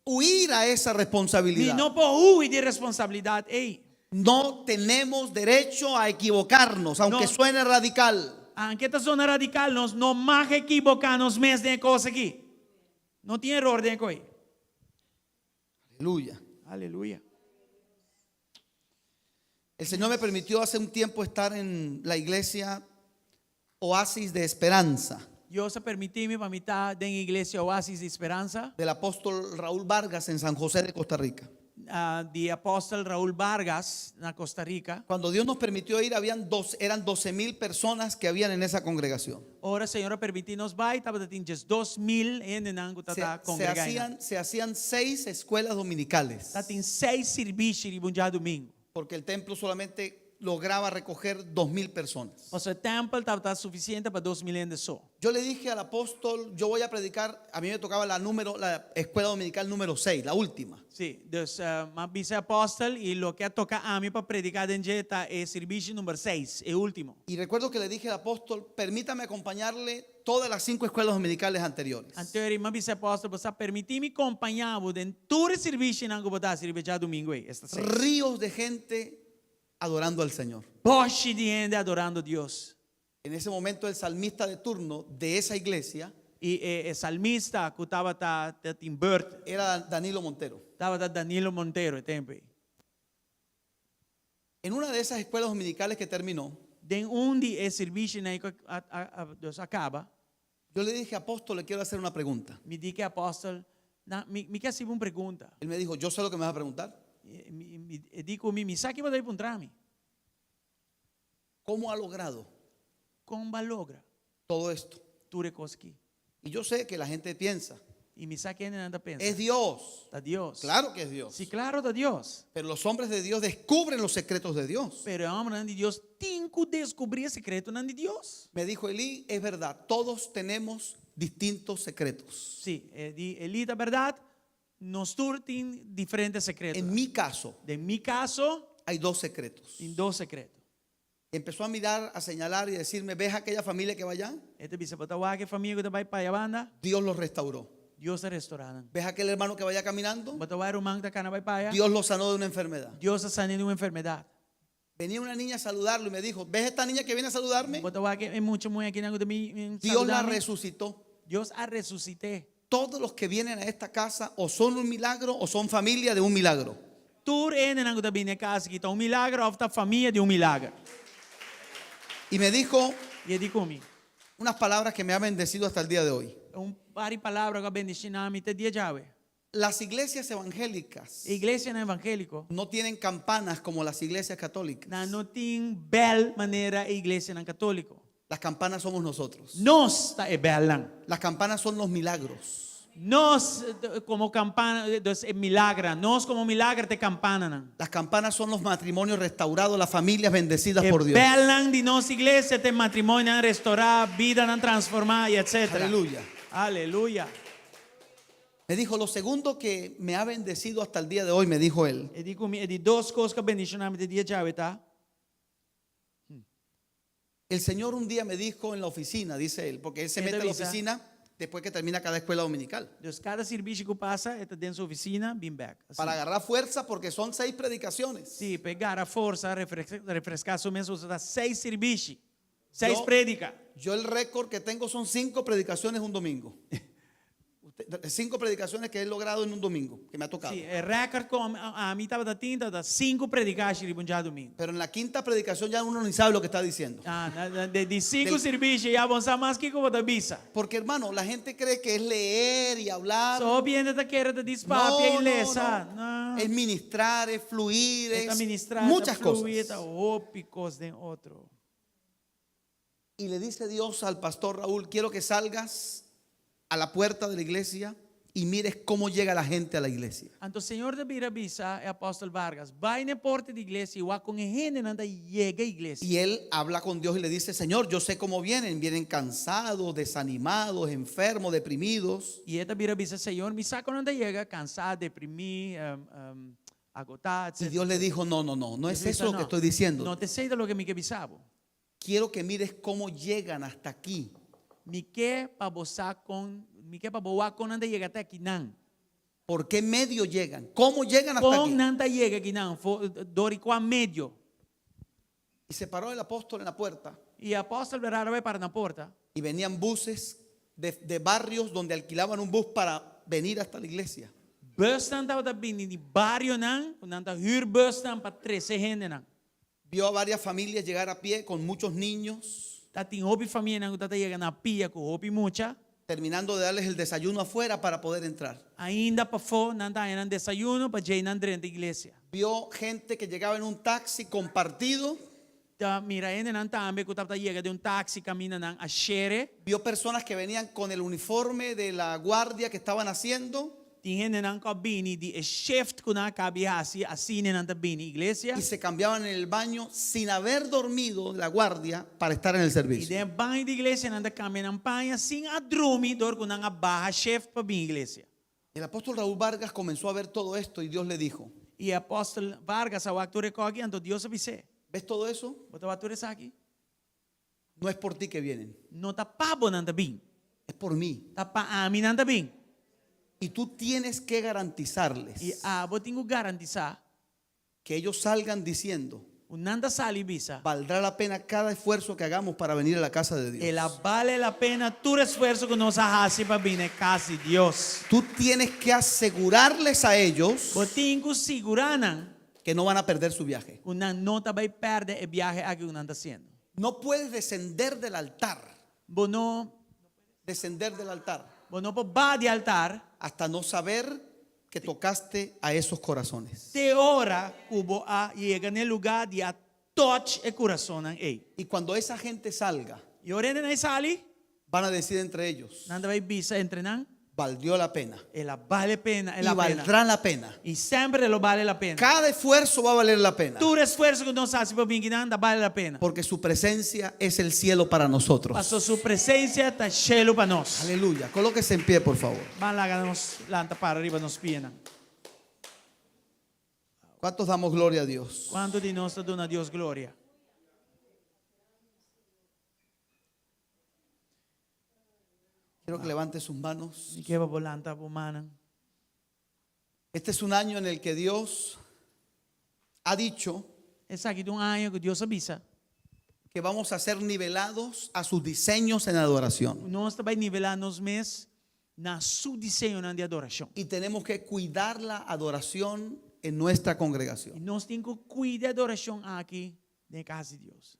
huir a esa Mi responsabilidad. no por hui di e responsabilidat ei. No tenemos derecho a equivocarnos, aunque No. suene radical. Anke ta zona radikal, nos no mag ekiboká nos mes den e kos aki. No tin eror den e koi. Aleluya. Aleluya. El Señor me permitió hace un tiempo estar en la iglesia Oasis de Esperanza Dios a permití mi pa mi ta den Iglesia Oasis di Speransa del apóstol Raúl Vargas en San José de Costa Rica. di Apòstel Raúl Vargas na Costa Rica. Cuando Dios nos permitió ir, habían dos, eran 12 mil personas que habían en esa congregación. Ora Señor a permití nos bai, tabata tin 12,000 hendenan ku Se, tabata se kongregá einan. hacían, se hacían seis escuelas dominicales, Tatin seis sirbishi riba un djadumingu. porque el templo solamente lograba recoger 2 mil personas. Pasobra e tèmpel tabata sufisiente pa 2000 hende so. Yo le dije al apóstol, yo voy a predicar, a mí me tocaba la número, la escuela dominical número 6, la última. Sí, dus m'a bisa e apòstel i loke a toka ami pa prediká den dje ta e sirbishi number seis, e último. Y recuerdo que le dije al apóstol, permítame acompañarle todas las cinco escuelas dominicales anteriores. Anto m'a bisa e apòstel, bo sa permití mi kompañá bo den tur e sirbishinan ku bo ta hasi riba e djadumingu ei, esta seis. Ríos de gente adorando al Señor. Bòshi di hende adorando Dios. En ese momento el salmista de turno de esa iglesia I e salmista ku tabata ta tin bùrt era Danilo Montero. tabata Danilo Montero e tempu ei. En una de esas escuelas dominicales que terminó, Den un di e sirbishinan ei ku a a a dus a kaba, yo le dije, apóstol, le quiero hacer una pregunta. mi di ku e apòstel, Na, mi mi ke hasi bo un pregunta. Él me dijo, yo sé lo que me vas a preguntar. E mi mi e di ku mi, mi sa ki bo ta bai puntra mi. ¿Cómo ha logrado Kon bo a logra todo esto? tur e kos aki? Y yo sé que la gente piensa, I mi sa ku hendenan ta pensa, es Dios. Ta Dios. Claro que es Dios. Sí, klaro ta Dios. Pero los hombres de Dios descubren los secretos de Dios. Pero e hòmbernan di Dios tin ku deskubrí e sekretonan di Dios. Me dijo Elí, es verdad, todos tenemos distintos secretos. Sí, e di Elí ta bèrdat, nos tur tin diferente sekreto. En mi caso, Den mi kaso, hay dos secretos. tin dos sekreto. Empezó a mirar, a señalar y decirme, ¿ves aquella familia que va allá? E ta bisa, bo ta wak e famia ku ta bai pa e banda? Dios los restauró. Dios a restorá nan. ¿Ves aquel hermano que vaya caminando? Bo ta wak e ruman ku ta kana bai pa aya? Dios lo sanó de una enfermedad. Dios a san'é di un enfermedat. Venía una niña a saludarlo y me dijo, ¿ves esta niña que viene a saludarme? Bo ta wak e mucha muhé akinan ku ta bin Dios la saludá mi? resucitó. Dios a resusit'é. Todos los que vienen a esta casa o son un milagro o son familia de un milagro. Tur hendenan ku ta bini e kas aki ta un milagro òf ta famia di un milager. Y me dijo I e di ku mi. unas palabras que me ha bendecido hasta el día de hoy. Un par di palabra ku a bendishoná mi te dia djawe. Las iglesias evangélicas E iglesianan evangéliko no tienen campanas como las iglesias católicas. nan no tin bèl manera e iglesianan katóliko. Las campanas somos nosotros. Nos ta e bèlnan. Las campanas son los milagros. Nos komo kampana, dus e milagra. Nos komo milager ta e kampananan. Las campanas son los matrimonios restaurados, las familias bendecidas E por Dios. bèlnan di nos iglesia ta e matrimonionan restorá, bidanan transformá i etcétera. Aleluya. Aleluya. Me dijo, lo segundo que me ha bendecido hasta el día de hoy, me dijo él. E di ku mi, e di dos kos ku a bendishoná mi te dia djawe ta. El Señor un día me dijo en la oficina, dice él, porque él se Él mete te a la avisa. oficina después que termina cada escuela dominical. Dus kada sirbishi ku pasa, e ta den su ofisina, bin bèk. Asina. Para agarrar fuerza, porque son seis predicaciones. Sí, pa e gara forsa, refreská su mes, pasobra ta seis sirbishi, seis Yo- prédika. Yo el récord que tengo son cinco predicaciones un domingo. Usted- Cinco predicaciones que he logrado en un domingo, que me ha tocado. Sí, e récord ku ami tabata tin tabata sinku predikashi riba un djadumingu. Pero en la quinta predicación ya uno ni sabe lo que está diciendo. Ah, na, na, de di sinku Del- sirbishi ya bo no sa mas kiko bo ta bisa. Porque hermano, la gente cree que es leer y hablar. So hopi hende ta kere ta djis papia i lesa. No. Es ministrar, es fluir, E ta es ministrá, ta muchas fluí, cosas. ta hopi kos den otro. Y le dice Dios al pastor Raúl, quiero que salgas a la puerta de la iglesia y mires cómo llega la gente a la iglesia. Anto Señor ta bira bisa e apòstel Vargas, Bai na e porta di iglesia i wak kon e hendenan ta yega iglesia. Y él habla con Dios y le dice, Señor, yo sé cómo vienen, vienen cansados, desanimados, enfermos, deprimidos. I e ta bira bisa, Señor, mi sa kon nan ta yega, kansá, deprimí, agotá, Y etc. Dios le dijo, no, no, no, no es Dios eso bisa, lo que No, estoy diciendo. no ta esei ta loke mi ke bisa bo. Quiero que mires cómo llegan hasta aquí. Mi ke pa bo sa kon, mi ke pa bo wak kon nan ta yega te akinan. ¿Por qué medio llegan? ¿Cómo llegan hasta Kon aquí? nan ta yega akinan, dor di kua medio. Y se paró el apóstol en la puerta I apòstel Berardo a bai para na porta. y venían buses de barrios donde alquilaban un bus para venir hasta la iglesia. Busnan tabata bini di barionan, ku nan ta hür busnan pa trese hendenan. Vio a varias familias llegar a pie con muchos niños. Ta tin hopi famianan ku ta yega na pia ku hopi mucha. Terminando de darles el desayuno afuera para poder entrar. Ainda pafó nan ta haña nan desayuno pa djei nan drenta iglesia. Vio gente que llegaba en un taxi compartido. Ta mira hendenan tambe ku tabata yega den un taxi kaminda nan a shere. Vio personas que venían con el uniforme de la guardia que estaban haciendo. Tin hendenan ku a bini di e shift ku nan a kabi hasi, asina nan ta bini iglesia. Y se cambiaban en el baño sin haber dormido la guardia para estar en el I servicio. den e baño di iglesia nan ta kambia nan paña sin a drumi dor ku nan a baha shift pa bini iglesia. El apóstol Raúl Vargas comenzó a ver todo esto y Dios le dijo. I e apòstel Vargas a wak tur e kòki, anto Dios a bis'é. Ves todo eso? Bo ta wak tur esaki? No es por ti que vienen. No ta pa bo nan ta bin. Es por mi. Ta pa ami nan ta bin. Y tú tienes que garantizarles. I abo tin ku garantisá. Que ellos salgan diciendo. Ku nan ta sali bisa. Valdrá la pena cada esfuerzo que hagamos para venir a la casa de Dios. El a bale la pena tur esfuerso ku nos a hasi pa bini e kas di Dios. Tú tienes que asegurarles a ellos. Bo tin ku sigurá nan. Que no van a perder su viaje. Ku nan no ta bai pèrdè e biahe aki ku nan ta hasiendo. No puedes descender del altar. Bo no. Descender del altar. Bo no por baha di altar. Hasta no saber que tocaste a esos corazones. Te ora ku bo a yega na e lugá di a touch e kurasonnan ei. Y cuando esa gente salga. I ora hende nan sali. Van a decir entre ellos. Nan ta bai bisa entre nan. Valió la pena. El a bale pena, el Y a pena. valdrá la pena. I semper e lo bale la pena. Cada esfuerzo va a valer la pena. Tur esfuerso ku nos hasi pa bin kinan ta bale la pena. Porque su presencia es el cielo para nosotros. Paso su presencia ta shelu pa nos. Aleluya. Colóquese en pie, por favor. Ban laga nos lanta para riba nos pianan. ¿Cuántos damos gloria a Dios? Kuantu di nos ta duna Dios gloria? Quiero que levante sus manos. Mi ke pa bo lanta bo mannan. Este es un año en el que Dios ha dicho Esaki ta un aña ku Dios a bisa. Que vamos a ser nivelados a sus diseños en adoración. Nos ta bai nivelá nos mes na su diseñonan di adorashon. Y tenemos que cuidar la adoración en nuestra congregación. I nos tin ku kuida e adorashon aki den e kas di Dios.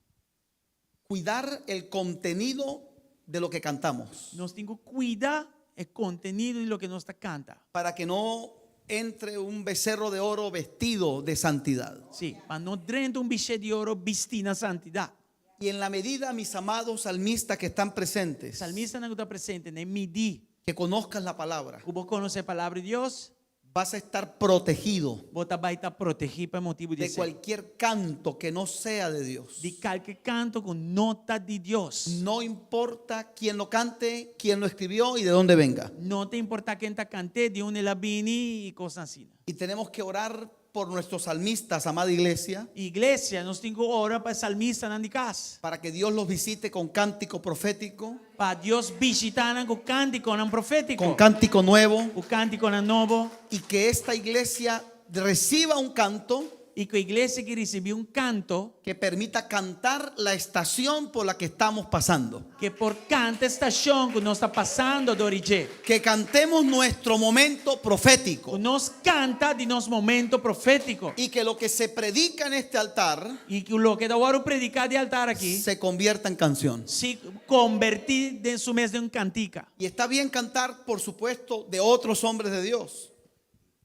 Cuidar el contenido de lo que cantamos. Nos tin ku kuida e kontenido di loke nos ta kanta. Para que no entre un becerro de oro vestido de santidad. Sí, pa no drenta un bishé di oro bistí na santidat. Y en la medida, mis amados salmistas que están presentes, Salmistanan ku ta presente, na e midí que conozcas la palabra, ku bo konosé Palabra di Dios, vas a estar protegido bo ta bai ta protegí pa e motibu di de esei. cualquier canto que no sea de Dios. Di kalke kanto ku no ta di Dios. No importa quién lo cante, quién lo escribió y de dónde venga. No ta importá ken ta kant'é, di unda el a bini i kosnan asina. Y tenemos que orar por nuestros salmistas, amada iglesia. Iglesia, nos tin ku ora pa e salmistanan di kas. Para que Dios los visite con cántico profético. Pa Dios bishitá nan ku kantikonan profétiko. Con cántico nuevo. Ku kantikonan nobo. Y que esta iglesia reciba un canto. I ku e iglesia aki risibí un kanto. Que permita cantar la estación por la que estamos pasando. Ke por kanta e stashon ku nos ta pasando dor di dje. Que cantemos nuestro momento profético. Ku nos kanta di nos momento profétiko. Y que lo que se predica en este altar. I ku loke ta wòrdu prediká di altar aki. Se convierta en canción. Si kombertí den su mes den un kantika. Y está bien cantar, por supuesto, de otros hombres de Dios.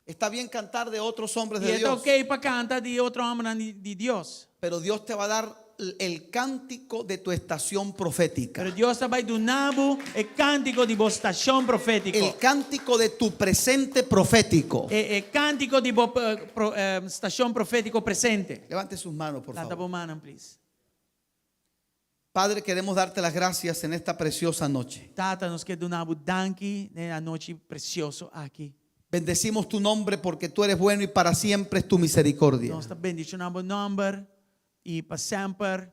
Está bien cantar de otros hombres I de e ta Dios. ok pa kanta di otro hòmbernan di Dios. Pero Dios te va a dar el cántico de tu estación profética. Pero Dios ta bai duna bo e cántico di bo stacion profético. El cántico de tu presente profético. E e cántico di bo stacion profético presente. Levante sus manos, por Lanta favor. bo mannan, please. Padre, queremos darte las gracias en esta preciosa noche. Tata, nos ke duna bo danki den e anochi precioso aki. Bendecimos tu nombre porque tú eres bueno y para siempre es tu misericordia. Nos ta bendiciona bo nomber y pa semper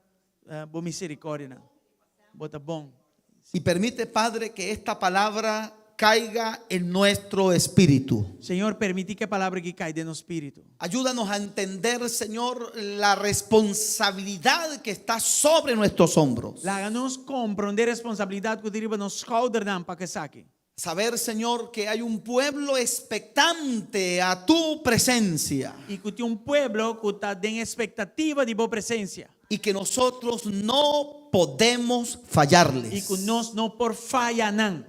bo misericordianan. Bo ta bon. Y permite, Padre, que esta palabra caiga en nuestro espíritu. Señor, permití ku e palabra aki kai den nos spiritu. Ayúdanos a entender, Señor, la responsabilidad que está sobre nuestros hombros. Laga nos komprondé responsabilidat ku tin riba nos skoudernan pa ku esaki. Saber, Señor, que hay un pueblo expectante a tu presencia. I ku tin un pueblo ku ta den espektativa di bo presensia. Y que nosotros no podemos fallarles. I ku nos no por faya nan.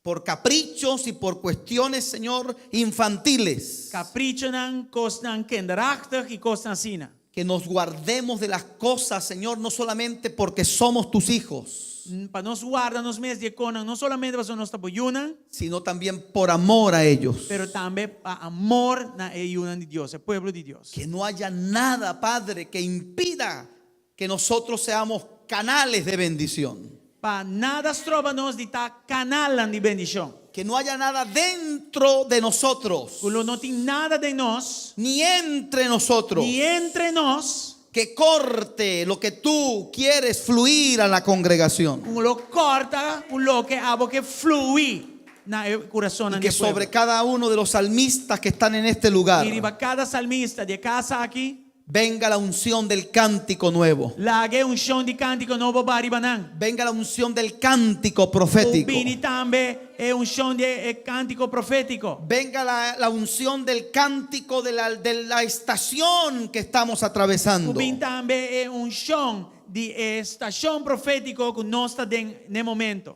Por caprichos y por cuestiones, Señor, infantiles. Kaprichonan, kosnan kinderachtig i kosnan asina. Que nos guardemos de las cosas, Señor, no solamente porque somos tus hijos. Pa nos warda nos mes di e konan, no solamente pasobra nos ta bo yunan, Sino también por amor a ellos. Pero tambe pa amor na e yunan di Dios, e pueblo di Dios. Que no haya nada, Padre, que impida que nosotros seamos canales de bendición. Pa nada stroba nos di ta kanalnan di bendishon. Que no haya nada dentro de nosotros. Ku lo no tin nada den nos. Ni entre nosotros. Ni entre nos. Que corte lo que tú quieres fluir a la congregación. Ku lo kòrta ku loke abo ke fluí na e kurasonnan Y di que e pueblo. sobre cada uno de los salmistas que están en este lugar. I riba kada salmista di e kas aki. Venga la unción del cántico nuevo. Laga e unshon di kántiko nobo ba riba nan. Venga la unción del cántico profético. Ku bini tambe e unshon di e kántiko profétiko. Venga la, la unción del cántico de la, de la estación que estamos atravesando. Ku bin tambe e unshon di e stashon profétiko ku nos ta den n'e momento.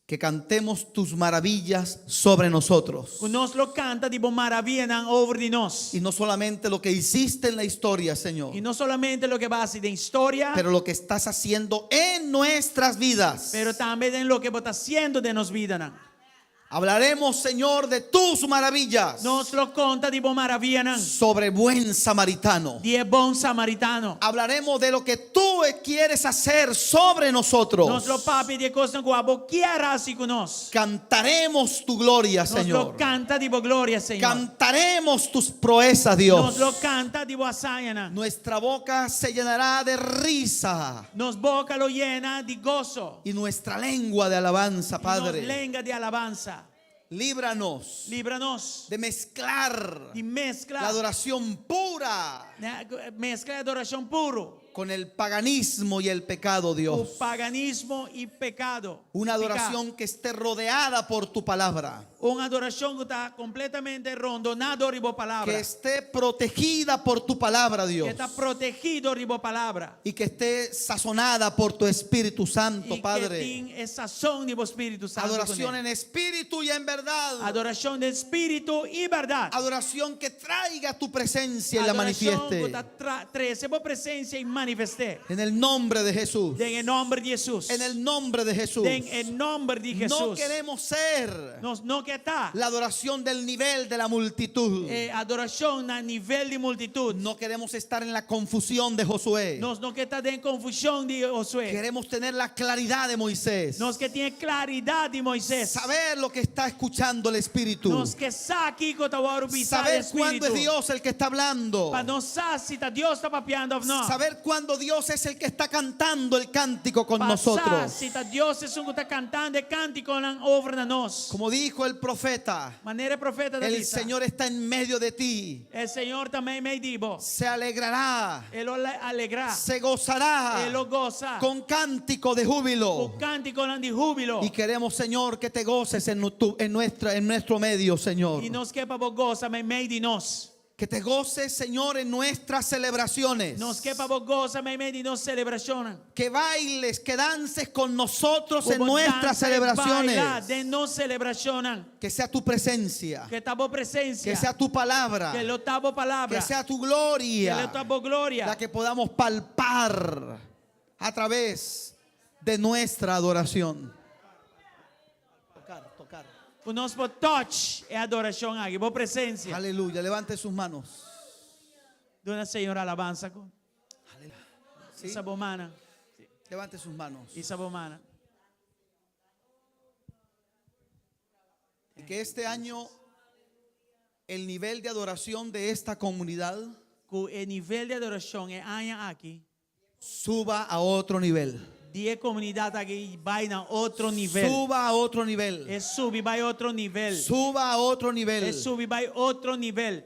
Que cantemos tus maravillas sobre nosotros. Ku nos lo kanta di bo maravianan over di nos. Y no solamente lo que hiciste en la historia, Señor. I no solamente loke bo a hasi den historia. Pero lo que estás haciendo en nuestras vidas. Pero tambe den loke bo ta hasiendo den nos bidanan. Hablaremos, Señor, de tus maravillas. Nos lo konta di bo maravianan. Sobre buen samaritano. Di e bon samaritano. Hablaremos de lo que tú quieres hacer sobre nosotros. Nos lo papia di e kosnan ku abo kier hasi ku nos. Cantaremos tu gloria, Nos lo Señor. kanta di bo gloria, Señor. Cantaremos tus proezas, Dios. Nos lo kanta di bo hazañanan. Nuestra boca se llenará de risa. Nos boka lo yena di goso. Y nuestra lengua de alabanza, I nos Padre. lenga di alabansa. Líbranos. Libra nos. De mezclar. Di meskla. La adoración pura. Meskla e adorashon puru. Con el paganismo y el pecado, Dios. Ku paganismo i pekado. Una Piká. adoración que esté rodeada por tu palabra. Un adorashon ku ta kompletamente rondoná dor di bo palabra. Que esté protegida por tu palabra, Dios. Ku ta protegí dor di bo palabra. Y que esté sazonada por tu Espíritu Santo, I ku Padre. tin e sazon di bo Spiritu Santu. Adoración en espíritu y en verdad. Adorashon den spiritu i bèrdat. Adoración que traiga tu presencia y la Adorashon manifieste. ku ta trese bo presensia i manifest'é. En el nombre de Jesús. Den e nòmber di Hesus. En el nombre de Jesús. Den e nòmber di No Hesus. queremos ser Nos no ke ta la adoración del nivel de la multitud. E adorashon na nivel di multitut. No queremos estar en la confusión de Josué. Nos no ke ta den konfushon di Josué. Queremos tener la claridad de Moisés. Nos ke tin e klaridat di Moisés. Saber lo que está escuchando el Espíritu. Nos ke sa kiko ta wòrdu bisá Saber e cuándo es Spiritu. Dios el que está hablando. Pa nos sa si ta Dios ta papiando òf no. Saber cuándo Dios es el que está cantando el cántico con Pa sa nosotros. si ta Dios esun ku ta kantando e kántikonan over na nos. Como dijo el profeta, Manera e profeta ta el bisa. Señor está en medio de ti. E Señor ta meimei di bo. Se alegrará, E lo alegrá. se gozará E lo gosa. con cántico de júbilo. Ku kántikonan di húbilo. Y queremos, Señor, que te goces en, tu, en, nuestra, en nuestro medio, Señor. I nos ke pa bo gosa meimei di nos. Que te goces, Señor, en nuestras celebraciones. Nos ke pa bo gosa meimei di nos selebrashonnan. Que bailes, que dances con nosotros en Ku bo nuestras dansa i baila celebraciones. den nos selebrashonnan. Que sea tu presencia. Ku ta bo presensia. Que sea tu palabra. Ku lo ta bo palabra. Que sea tu gloria. Ku lo ta bo gloria. La que podamos palpar a través de nuestra adoración. Tocar, tocar. Ku nos por touch e adorashon aki, bo presensia. Aleluya, levante sus manos. Duna Señor alabansa ku. Sí. Hisa bo mannan. Levante sus manos. Hisa bo mannan. Y que este año el nivel de adoración de esta comunidad Ku e nivel di adorashon e aña aki suba a otro nivel. Di e komunidat aki bai na otro nivel. Suba a otro nivel. E subi bai otro nivel. Suba a otro nivel. E subi bai otro nivel.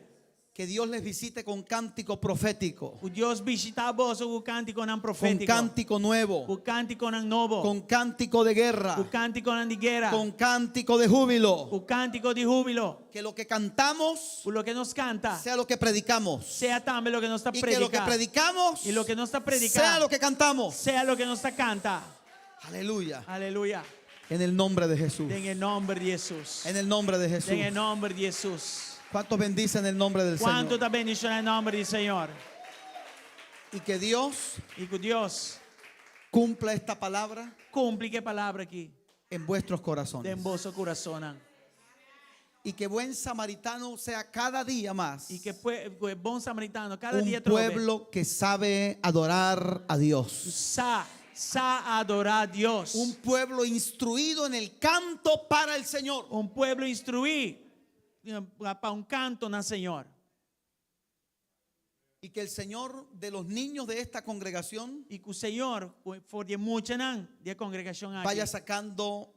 Que Dios les visite con cántico profético, Ku Dios bishitá boso ku kántikonan con profétiko. cántico nuevo, Ku kántikonan nobo. con cántico de guerra, Ku kántikonan di guera. con cántico de júbilo. Ku kántiko di húbilo. Que lo que cantamos Ku loke nos kanta. sea lo que predicamos. Sea tambe loke nos ta Y que lo que prediká. predicamos Y loke nos ta prediká. sea lo que cantamos. Sea loke nos ta kanta. Aleluya. Aleluya. En el nombre de Jesús. Den e nòmber di Hesus. En el nombre de Jesús. Den e nòmber di Hesus. ¿Cuántos bendicen el nombre del Kuantu Señor? ta bendishoná e nòmber di Señor? Y que Dios I ku Dios cumpla esta palabra kumpli ku e palabra aki en vuestros corazones. den boso kurasonnan. Y que buen samaritano sea cada día más I ku e bon samaritano kada un dia trobe pueblo que sabe adorar a Dios. Sa sa adorá Dios. Un pueblo instruido en el canto para el Señor. Un pueblo instruí pa un kanto na Señor. Y que el Señor de los niños de esta congregación I ku Señor for di e muchanan di e kongregashon aki. vaya sacando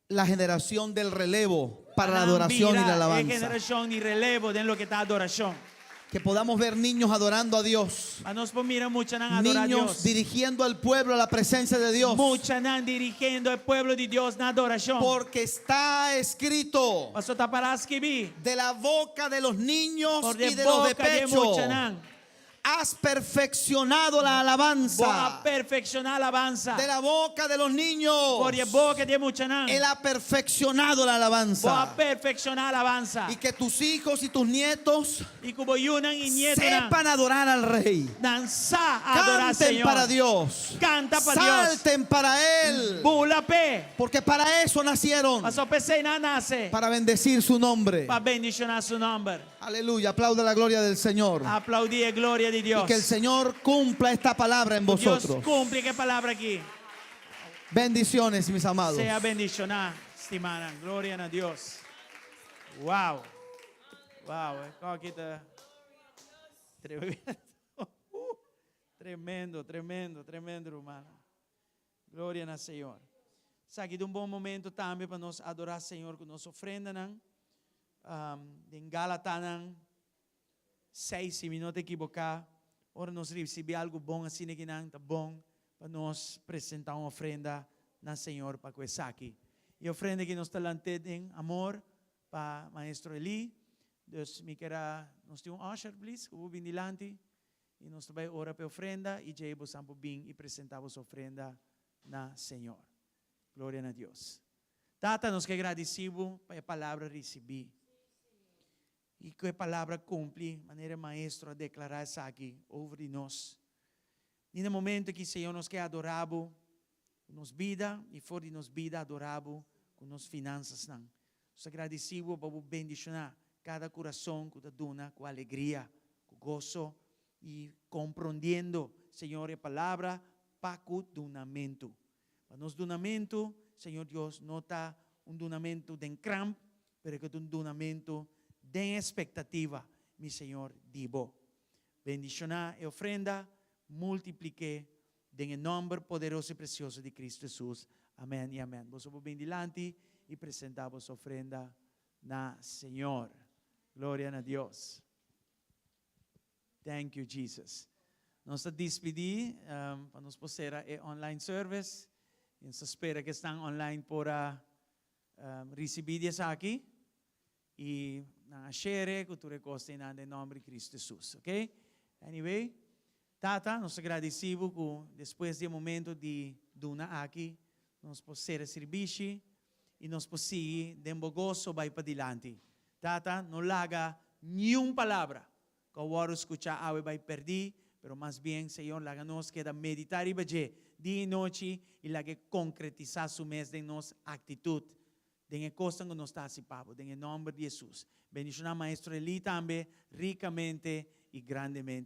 la generación del relevo para la Nan adoración y la bira e alabanza. generashon di relevo den loke ta adorashon. Que podamos ver niños adorando a Dios. Pa nos por mira muchanan adorá Niños Dios. dirigiendo al pueblo a la presencia de Dios. Muchanan dirigiendo e pueblo di Dios na adorashon. Porque está escrito Pasó ta pará skibí. de la boca de los niños For y di de los de boka di pecho. muchanan. Has perfeccionado la Bo a alabanza. perfekshoná alabansa. De la boca de los niños. For di boka di muchanan. Él ha perfeccionado la Bo a alabanza. perfekshoná alabansa. Y que tus hijos y tus nietos I ku bo yunan i nietunan. sepan adorar al Rey. Nan sa adorá Canten Señor. para Dios. Kanta pa Dios. Salten para Él. Bula p'e. Porque para eso nacieron. Pasó p'esei nan a nase. Para bendecir su nombre. Pa bendishoná su nòmber. Aleluya. Aplauda la gloria del Señor. Aploudí e gloria di Y Dios. que el Señor cumpla esta palabra en Dios vosotros. kumpli ku e palabra aki. Bendiciones, mis amados. Sea bendishoná, stimánan. Gloria na Dios. Wow. Wow. Aki ta tremendo. Tremendo, tremendo, tremendo, ruman. Gloria na Señor. Esaki ta un bon momento tambe pa nos adorá Señor ku nos ofrendanan. Den Galatanan 6, si mi no ta ekivoká, ora nos risibí algu bon asina akinan, ta bon pa nos presentá un ofrenda na Señor pa ku esaki. E ofrenda ku nos ta lantando den amor pa Maestro Eli. Dus mi ke nos tin un usher, please, ku bin dilanti. I nos ta bai ora pa ofrenda i djei boso bin i presentá e ofrenda na Señor. Gloria na Dios. Tata, nos ke gradisí pa e palabra risibí. I ku e palabra kumpli, manera maestro a deklará esaki over di nos. I na momento ku Señor nos ke adorá ku nos bida i for di nos bida adorá ku nos finansanan. Nos ta gradisí pa bendishoná kada kurason ku ta duna ku alegria, ku goso i komprondiendo, Señor, e palabra pa ku dunamentu. Pa nos dunamentu, Señor Dios, no ta un dunamentu den kramp, pero ku un dunamentu den ekspektativa, mi Señor, di bo. Bendishoná e ofrenda, multiplik'é den nòmber poderoso i presioso di Kristu Hesus. Amèn i amèn. Boso por bin dilanti i presentá e ofrenda na Señor. Gloria na Dios. Thank you, Jesus. Nos ta despedí pa nos por sera e online service. I nos ta spera ku esnan online por a risibí esaki. I nan share ku tur kos den nòmber di Kristu Hesus, ok? Anyway, Tata, nos ta gradisí ku despues di e momento di duna aki, nos por sera servisio i nos por sigui den goso bai pa dilanti. Tata, no laga ningun palabra ku a wòrdu skuchá awe bai pèrdí, pero mas bien, Señor, laga nos keda meditá riba dje dia i nochi i lag'é konkretisá su mes den nos aktitut. Den e kosnan ku nos ta hasi pa Bo, den nòmber di Hesus. Bendishoná Maestro Eli tambe, rikamente i grandemente.